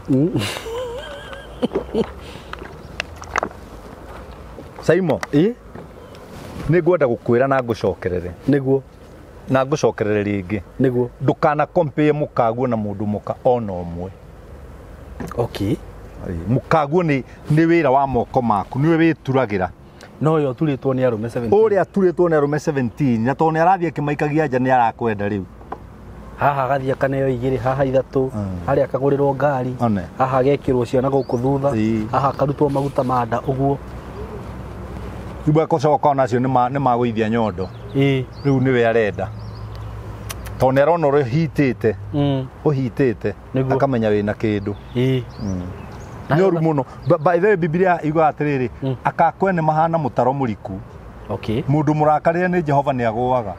Saimo. Ĩ? Nĩ ngwenda gũkwĩra na ngũcokerere. Nĩguo. Na ngũcokerere rĩngĩ. Nĩguo. Ndũkana compare mũkaguo na mũndũ mũka ona ũmwe. Okay. Mũkaguo nĩ wĩra wa moko maku, nĩwe wĩturagĩra. No yo aturĩtwo nĩ arũme 17. Ũrĩa aturĩtwo nĩ arũme 17, na tondũ nĩ arathiĩ akĩmaikagia nja nĩ arakwenda rĩu. Haha agathiĩ akaneo igĩrĩ, haha ithatũ, harĩa akagũrĩrwo ngari, haha agekĩrwo ciana gũkũ thutha, haha akarutwo maguta ma nda ũguo. Rĩu akocoka ona acio nĩ magũithia nyondo. Rĩu nĩwe arenda. Tondũ nĩ arona ũrĩa ũhitĩte. Ũhitĩte, akamenya wĩna kĩndũ. Nĩ ũru mũno. By the way, Bibilia yugaga atĩrĩrĩ, akakwe nĩ mahana mũtaro mũriku. Okay. Mũndũ mũrakarĩre nĩ Jehova nĩ agũaga.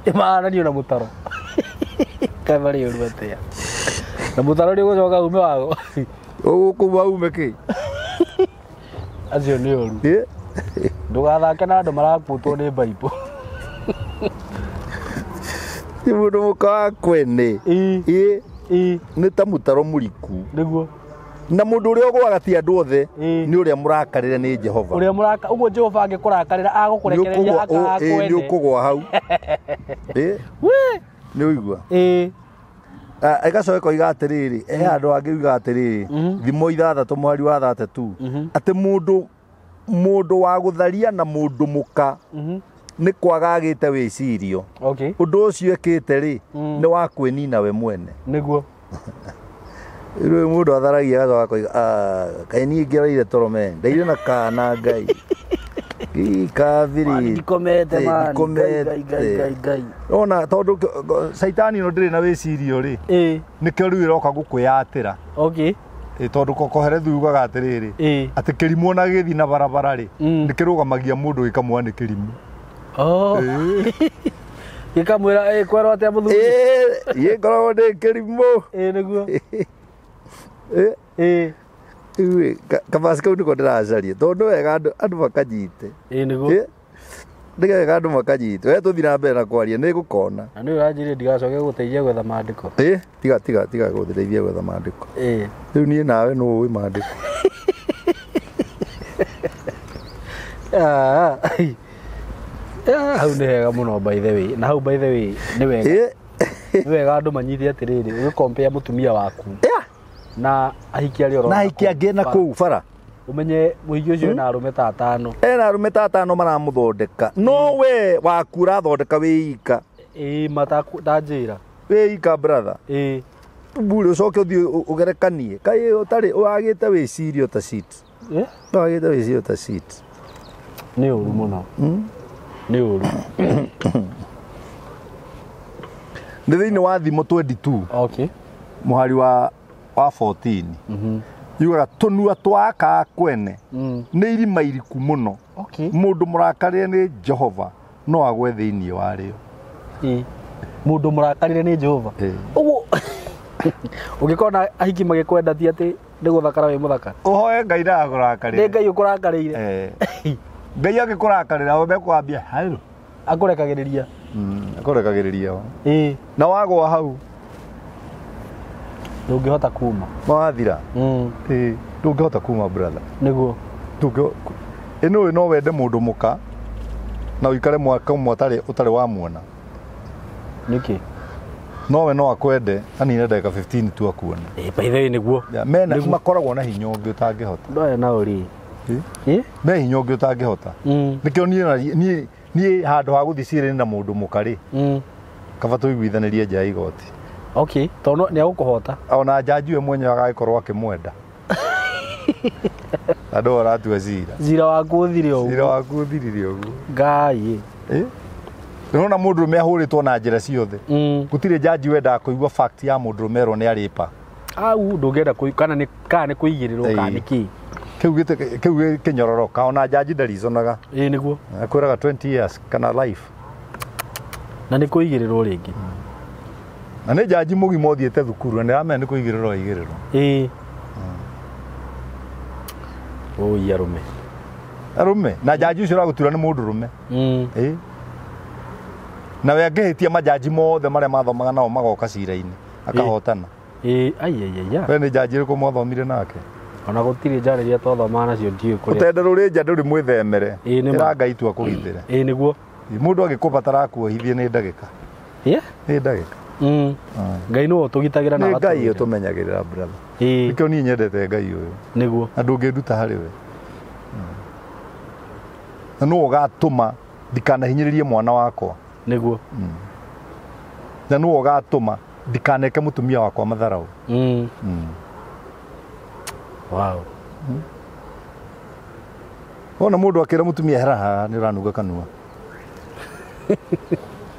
Ĩmahananio na mũtaro. Kaĩ marĩ ũru atĩa? Na mũtaro nĩ ũgũcoka ume wago. Ũgũkuma ume kĩ? Acio nĩ ũru. Ĩ? Ndũgathake na andũ marakutwo nĩ baibũ. Ti mũndũ mũka wa kwene. Ĩ. Ĩ. Ĩ. Nĩ ta mũtaro mũriku. Nĩguo. Na mũndũ ũrĩa ũgũaga ti andũ othe Ĩ. nĩ ũrĩa mũrakarĩre nĩ Jehova. Ũrĩa mũraka ũguo Jehova angĩkũrakarĩra agũkũrekereria Nĩ akakwene. ũkũgwa hau. Ĩ. Wee. Nĩ ũigua. Ĩ. Ĩgacoka ĩkoiga atĩrĩrĩ, he handũ hangĩ uga atĩrĩrĩ, thimo 6 mũhari wa 32, atĩ mũndũ wa gũtharia na mũndũ mũka nĩ kwaga agĩte wĩcirio. Okay. Ũndũ ũcio ekĩte rĩ, nĩ wa kwĩnina we mwene. Nĩguo. Rĩu mũndũ atharagia agacoka akoiga, kaĩ niĩ ngĩraire toro me, ndaire na kana Ngai. Kabiri. Ndikomete man. Ndikomete. Ngai Ngai. Ona tondũ caitani ĩno ndĩrĩ na wĩcirio rĩ, Ĩ. nĩkĩo rĩu ĩroka gũkwĩyatĩra. Okay. Tondũ koherethu yugaga atĩrĩrĩ, Ĩ. atĩ kĩrimũ ona gĩgĩthiĩ na barabara rĩ, nĩ kĩrũgamagia mũndũ gĩkamwĩra nĩ kĩrimũ. Oh. Gĩkamwĩra ĩ kwerwo atĩa mũthuri? Ĩ, ngoragwo ndĩ kĩrimũ. Ĩ nĩguo. Ĩ. Ĩ. Rĩu kabasi kau nĩko ndĩracaria tondũ nĩ wega andũ makanyite. Ĩ nĩguo. Nĩ wega andũ makanyite. We tũthiĩ na mbere na kwaria nĩ ngũkona. Na nĩ ũranjĩrire ndigacoke gũgũteithia gwetha maandĩko. Ĩ, tiga tiga tiga gũteithia gwetha maandĩko. Ĩ. Rĩu niĩ nawe nũ ũĩ maandĩko. Hau nĩ hega mũno by the way. Na hau by the way nĩ wega. Nĩ wega andũ manyite atĩrĩrĩ, ũgĩkompea mũtumia waku na ahiki arĩa ũrona Na ahiki angĩ na kũu bara. Ũmenye mũhiki ũcio ena arũme ta atano. Ena arũme ta atano maramũthondeka. No we waku ũrathondeka wĩ ika. Ĩ matanjĩra. Wĩ ika brother. Ĩ. Mbure ũcoke ũthiĩ ũgerekanie. Kaĩ ũtarĩ wagĩte wĩcirio ta shit. Ĩ? Wagĩte wĩcirio ta shit. Nĩ ũru mũno. Nĩ ũru. Nĩ thĩinĩ wa thimo 22. Okay. Mũhari wa 14. Yugaga tũnua twa aka kwene nĩ irima iriku mũno. Okay. Mũndũ mũrakarĩre nĩ Jehova no agwe thĩinĩ warĩo. Ĩ. Mũndũ mũrakarĩre nĩ Jehova. Ũguo ũngĩkona ahiki magĩkwenda ti atĩ nĩ gũthakara wĩ mũthaka. Ũhoe Ngai ndagakũrakarĩre. Nĩ Ngai ũkũrakarĩire. Ngai angĩkũrakarĩra we mekwambia hau. Akũrekagĩrĩria. Akũrekagĩrĩria. Ĩ. Na wagwa hau ndũngĩhota kuma. Wathira. Ĩ, ndũngĩhota kuma brother. Nĩguo. Ĩno no wende mũndũ mũka na ũikare mwaka ũmwe ũtarĩ wamuona. Nĩkĩ? No we no akwende anine ndagĩka 15 tu akuone. Ĩ, by the way nĩguo. Mena makoragwo na hinya ũngĩ ũtangĩhota. Andũ aya nao rĩ. Ĩ? Me hinya ũngĩ ũtangĩhota. Nĩkĩo niĩ handũ ha gũthiĩ ciĩrĩ na mũndũ mũka rĩ, kaba tũiguithanĩrie nja ya igoti. Okay, tondũ nĩ agũkũhota. Ona njanji we mwenyewe agagĩkorwo akĩmwenda. Andũ maratua cira. Cira waku ũthire ũguo. Cira waku ũthirire ũguo. Ngai. Ĩ? Nĩwona mũndũrũme ahũrĩtwo na njĩra ciothe. Gũtirĩ njanji wendaga kũigua fact ya mũndũrũme erwo nĩ arĩpa. Au ndũngĩenda kana nĩ kũigĩrĩrwo kana nĩ kĩ. Kĩu kĩnyororoka ona njanji ndariconaga. Ĩ nĩguo. Akwĩraga 20 years kana life. Na nĩ kũigĩrĩrwo rĩngĩ. Na nĩ njanji mũgima ũthiĩte thukuru na nĩramenya nĩ kũigĩrĩrwo aigĩrĩrwo. Ĩ. Oi arũme. Arũme na njanji ũcio ũragũtura nĩ mũndũrũme. Ĩ. Na we angĩhĩtia majanji mothe marĩa mathomaga nao magoka cira-inĩ akahotana. Ĩ, ai ai ai. We nĩ njanji ĩrĩkũ mwathomire nake? Ona gũtirĩ njarĩria twathomaga nacio ndiũĩ kũrĩa. Ũtende rũrĩ nja ndũrĩ mwĩthemere. Ĩ nĩ ma. Ĩra Ngai tu akũgitĩre. Ĩ nĩguo. Mũndũ angĩkũbatara akuohithie nĩ ndagĩka. Ĩ? Nĩ ndagĩka. Ngai nĩwe ũtũgitagĩra na Nĩ Ngai agatũgitĩra. ũtũmenyagĩrĩra brother. Ĩ. Nĩkĩo niĩ nyendete Ngai ũyũ. Nĩguo. Na ndũngĩnduta harĩ we. Na nũũ ũgatũma ndikanahinyĩrĩrie mwana wakwa. Nĩguo. Na nũũ ũgatũma ndikaneke mũtumia wakwa matharau. Wow. Wona mũndũ akĩra mũtumia hera haha nĩ ũranunga kanua.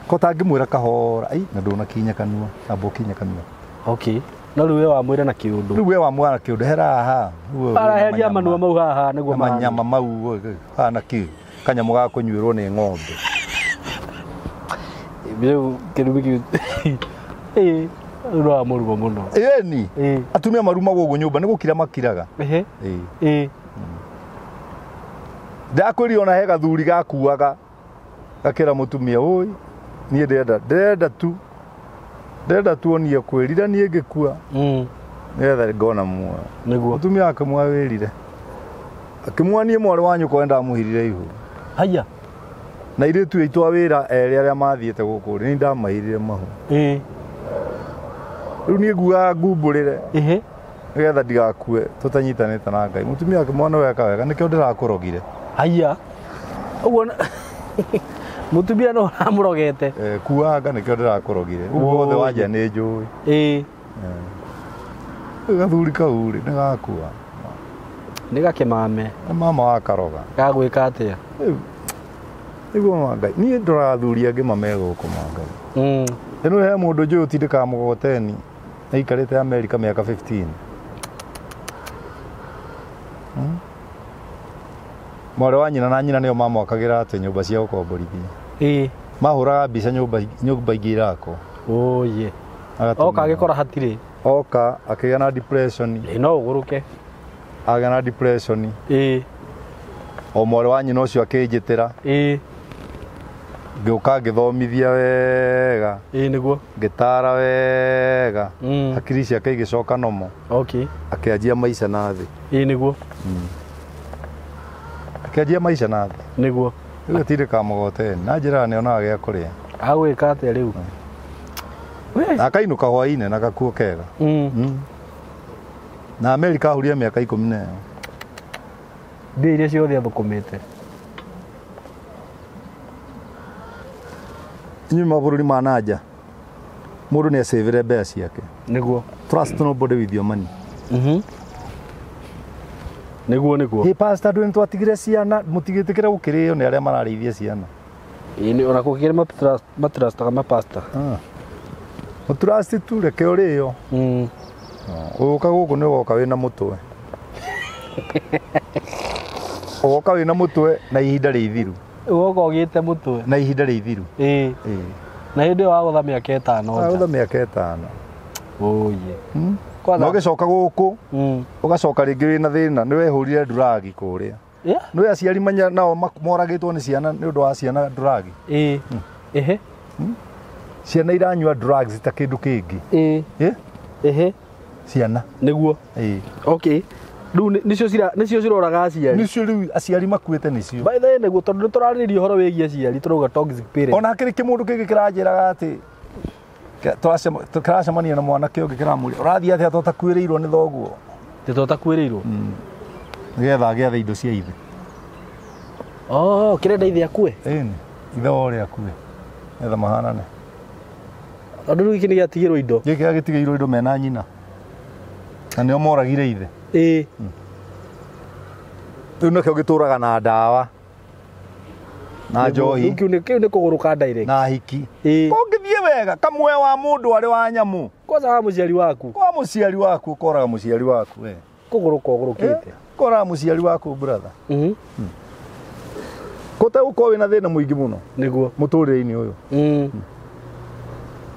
Ko tangĩmwĩra kahora, ai na ndũnakinya kanua, amba ũkinye kanua. Okay. No rĩu we wamwĩra na kĩũndũ. Rĩu we wamwĩra na kĩũndũ hera haha. Araheria manua mau haha nĩguo manyama mau hana kĩ kanyamũ ga kũnyuĩrwo nĩ ng'ombe. Rĩu kĩrumi kĩu. Ĩ, Rwa mũrumo mũno. Ĩni. Ĩĩ. Atumia marumagwo ũguo nyũmba nĩ gũkira makiraga. Ehe. Ĩĩ. Ĩĩ. Ndakwĩrire ona he gathuri gakuaga gakĩra mũtumia ũi niĩ ndĩrenda tu ndĩrenda tuonie kwĩrira niĩ ngĩkua nĩgetha ngona muoyo. Nĩguo. Mũtumia akĩmwa wĩrire akĩmwa niĩ mwarĩ wa nyũkwa nĩndamũhirire ihu. Haya. Na airĩtu aitũ a wĩra erĩ arĩa mathiĩte gũkũ rĩ, nĩ ndamahirire mahu. Ĩĩ. Rĩu niĩ nguaga ngumbũrĩre Ehe. nĩgetha ndigakue tũtanyitanĩte na Ngai. Mũtumia akĩmwa nĩ weka wega nĩkĩo ndĩrakũrogire. Haya. Ũguo mũtumia no ũramũrogete. Kuanga nĩkĩo ndĩrakũrogire. Ũguo wothe wanja nĩ njũĩ. Ĩĩ. Rĩu gathuri kau rĩ nĩ gakua. Nĩ gakĩmame. Nĩ mama wakaroga. Gagwĩka atĩa? Rĩu nĩguo ma Ngai. Niĩ ndoraga athuri angĩ mame gũkũ ma Ngai. Ĩno he mũndũ njũĩ ũtindĩkaga mũgogoteni aikarĩte Amerika mĩaka 15. Mwarĩ wa nyina na nyina nĩo mamwakagĩra atĩ nyũmba cia gũkomborithia. Ĩĩ. Mahũraga mbica nyũmba ingĩ irakwo. Oye. Agatũmĩra. Oka agĩkora hatirĩ. Oka akĩgĩa na depression. Ĩĩ no ũgũrũke. Agĩa na depression. Ĩĩ. O mwarĩ wa nyina ũcio akĩnjĩtĩra. Ĩĩ. Ngĩũka ngĩthomithia wega. Ĩĩ nĩguo. Ngĩtara wega. Hakiri ciake igĩcoka nomo. Okay. Akĩanjia maica na thĩ. Ĩĩ nĩguo. Akĩanjia maica na thĩ. Nĩguo. Rĩu atindĩkaga mũgogoteni na njĩra nĩonaga gĩa kũrĩa. Agwĩka atĩa rĩu? Na akainũka hwaĩ-inĩ na gakuo kega. Na Amerika ahurie mĩaka 14. Mbia iria ciothe athũkũmĩte. Inyuĩ mabũrũri ma nanja mũndũ nĩ acĩvĩre mbeca ciake. Nĩguo. Trust nobody with your money. Nĩguo nĩguo. Hey pastor ndũ nĩtwatigire ciana mũtigĩtĩkĩre gũkĩrĩo nĩ arĩa mararĩithia ciana. Ĩĩ nĩ ona kũkĩrĩ matrustaga mapasta. Mũtrust tu reke ũrĩo. Ũgũka gũkũ nĩ ũgoka wĩna mũtwe. Ũgoka wĩna mũtwe na ihinda rĩithiru. Ũgoka ũgĩte mũtwe. Na ihinda rĩithiru. Ĩĩ. Na hĩndĩ ĩyo wagũtha mĩaka ĩtano. Wagũtha mĩaka ĩtano. Oye. Na ũgĩcoka gũkũ ũgacoka rĩngĩ wĩna thĩna nĩ wehũrire nduragi kũrĩa. Nĩ aciari manya nao moragĩtwo nĩ ciana nĩ ũndũ wa ciana nduragi. Ĩĩ. Ehe. Ciana iranyua drugs ta kĩndũ kĩngĩ. Ĩĩ. Ehe. Ciana. Nĩguo. Ĩĩ. Okay. Rĩu nĩcio ciroraga aciari. Nĩcio rĩu aciari makuĩte nĩcio. By the way nĩguo tondũ nĩtũrarĩrĩria ũhoro wĩgiĩ aciari tũrauga toxic parents. Ona hakĩrĩ kĩmũndũ kĩngĩ kĩranjĩraga atĩ tũracemania na mwanake ũngĩ kĩramũria ũrathiĩ atĩa tũtakuĩrĩirwo nĩ thoguo. Tĩ tũtakuĩrĩirwo? Nĩgetha agĩathe indo cia ithe. Oh, kĩrenda ithe akue? Ĩni, ithe wa ũrĩa akue. Nĩgetha mahanane. Tondũ rĩu gĩkĩ nĩ gĩatigĩrwo indo. Gĩkĩ gĩatigĩirwo indo mena nyina. Na nĩo moragire ithe. Ĩĩ. Rĩu nakĩo gĩtũraga na ndawa. Na njohi. Kĩu nĩ kũgũrũka direct. Na hiki. Ĩĩ. Ũngĩthiĩ wega kamwe wa mũndũ arĩ wa nyamũ. Kwanza wa mũciari waku. Kwa mũciari waku ũkoraga mũciari waku we. Kũgũrũka ũgũrũkĩte. Ũkoraga mũciari waku brother. Kũte gũkorwo wĩna thĩna mũingĩ mũno. Nĩguo. Mũtũrĩre-inĩ ũyũ.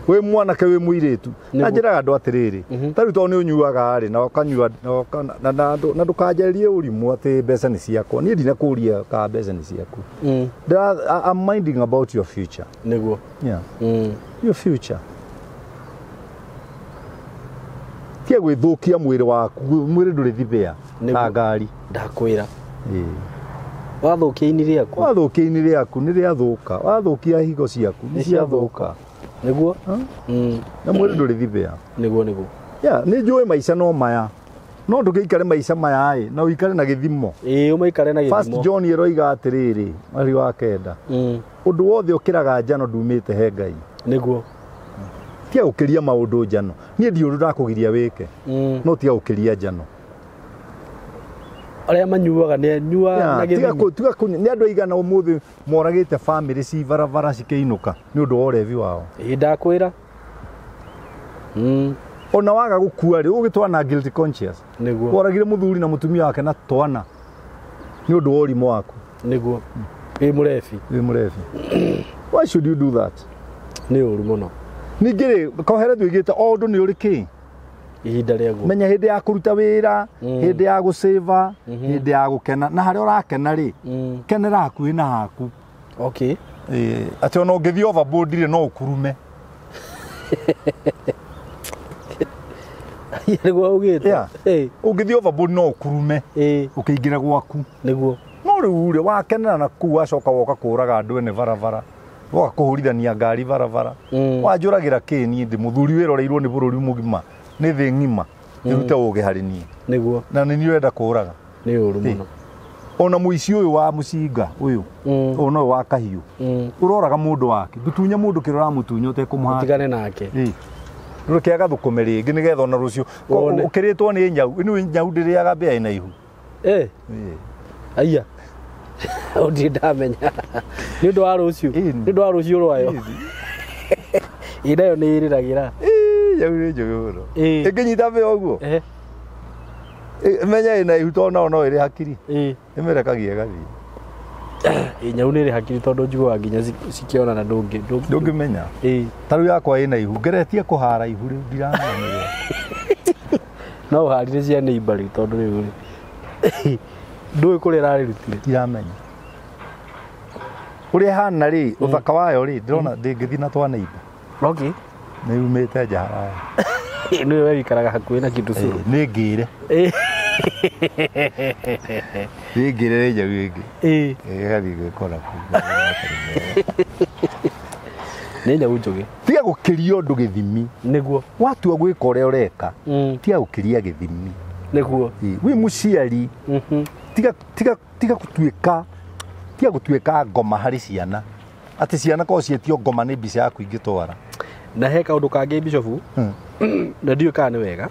Wĩ mwanake wĩ mũirĩtu. Na njĩraga andũ atĩrĩrĩ. Ta rĩu tondũ nĩ ũnyuaga rĩ na ũkanyua na ndũkanjarĩrie ũrimũ atĩ mbeca nĩ ciakwa. Niĩ ndinakũria kana mbeca nĩ ciaku. I'm minding about your future. Nĩguo. Yeah. Your future. Tiga gwĩthũkia mwĩrĩ waku, mwĩrĩ ndũrĩ thibĩa ta ngari. Ndakwĩra. Ĩĩ. Wathũkia ini rĩaku. Wathũkia ini rĩaku nĩ rĩathũka. Wathũkia higo ciaku nĩ ciathũka. Nĩguo. Na mwĩrĩ ndũrĩ thibĩa. Nĩguo nĩguo. Yeah, nĩ njũĩ maica no maya. No ndũgĩikare maica maya ĩ, na ũikare na gĩthimo. Ĩĩ, ũmaikare na gĩthimo. First John ĩroiga atĩrĩrĩ, mweri wa 9. Ũndũ wothe ũkĩraga njano ndumĩte he Ngai. Nĩguo. Tiga gũkĩria maũndũ njano. Niĩ ndiũĩ ũndũ ndakũgiria wĩke. No tiga gũkĩria njano. Arĩa manyuaga nĩ anyua na gĩthimi. Tiga nĩ andũ aigana ũmũthĩ moragĩte famĩlĩ ci barabara cikĩinũka nĩ ũndũ wa ũrevi wao. Ĩĩ ndakwĩra. Ona waga gũkua rĩ ũgĩtwana na guilty conscience. Nĩguo. Woragire mũthuri na mũtumia wake na twana nĩ ũndũ wa ũrimũ waku. Nĩguo. Wĩ mũrebi. Wĩ mũrebi. Why should you do that? Nĩ ũru mũno. Ningĩ rĩ koherethu ĩgĩte o ũndũ nĩ ũrĩ kĩ Ihinda rĩaguo. Menya hĩndĩ ya kũruta wĩra, hĩndĩ ya gũcĩva, hĩndĩ ya gũkena na harĩa ũrakena rĩ, kenera hakuhĩ na haku. Okay. Atĩ ona ũngĩthiĩ overboard rĩ no ũkurume. Nĩguo ugĩte. Yeah. Ũngĩthiĩ overboard no ũkurume. Ũkĩingĩra gwaku. Nĩguo. No rĩu rĩ wakenera na kũu wacoka woka kũraga andũ ene barabara. Woka kũhũrithania ngari barabara. Wanjũragĩra kĩ niĩ ndĩ mũthuri wĩroreirwo nĩ bũrũri mũgima. Nĩ thĩ ng'ima. Ĩrute ũgĩ harĩ niĩ. Nĩguo. Na nĩ niĩ ũrenda kũraga. Nĩ ũru mũno. Ona mũici ũyũ wa mũcinga ũyũ. Ona ũyũ wa kahiũ. Ũroraga mũndũ wake. Ndũtunye mũndũ kĩrĩa ũramũtunya ũtekũmũhata. Ũtigane nake. Rũke agathũkũme rĩngĩ nĩgetha ona rũciũ. Ũkĩrĩtwo nĩ nyau. Ĩno nyau ndĩrĩaga mbĩa ĩna ihu. Aya. Ũndirĩ ndamenya. Nĩ ũndũ wa rũciũ. Nĩ ũndũ wa rũciũ rwayo. Ĩ nayo nĩ ĩrĩragĩra. Nyau nĩ njũgĩ mũno. Ĩngĩnyita mbĩa ũguo. Menya ĩna ihu tondũ nao no ĩrĩ hakiri. Ĩmĩrekagia ĩgathiĩ. Nyau nĩ ĩrĩ hakiri tondũ njiguaga nginya cikĩonana ndũngĩmenya. Ta rĩu yakwa ĩna ihu. Ngeretie kũhara ihu rĩu ndiramenya. No ũharire cia neighbor rĩu tondũ rĩu rĩ. Ndũĩ kũrĩa ĩrarĩrutire. Ndiramenya. Ũrĩa ĩhana rĩ, ũthaka wayo rĩ, ndĩrona ndĩngĩthiĩ na twa neighbor. Okay. Nĩ yumĩte nja haraya. Nĩwe we wĩikaraga hakuhĩ na kĩndũ cũrũ. Nĩ ngĩre. Nĩ ngĩre nĩ nyau ĩngĩ. Ĩgathiĩ gwĩkora kũu. Nĩ nyau njũgĩ. Tiga gũkĩria ũndũ gĩthimi. Nĩguo. Watua gwĩka ũrĩa ũreka. Tiga gũkĩria gĩthimi. Nĩguo. Wĩ mũciari. Tiga tiga tiga gũtuĩka tiga gũtuĩka ngoma harĩ ciana. Atĩ ciana korwo ciĩtio ngoma nĩ mbica yaku ingĩtwara. Na he kaũndũ kangĩ Bishofu. Na ndiũĩ kana nĩ wega.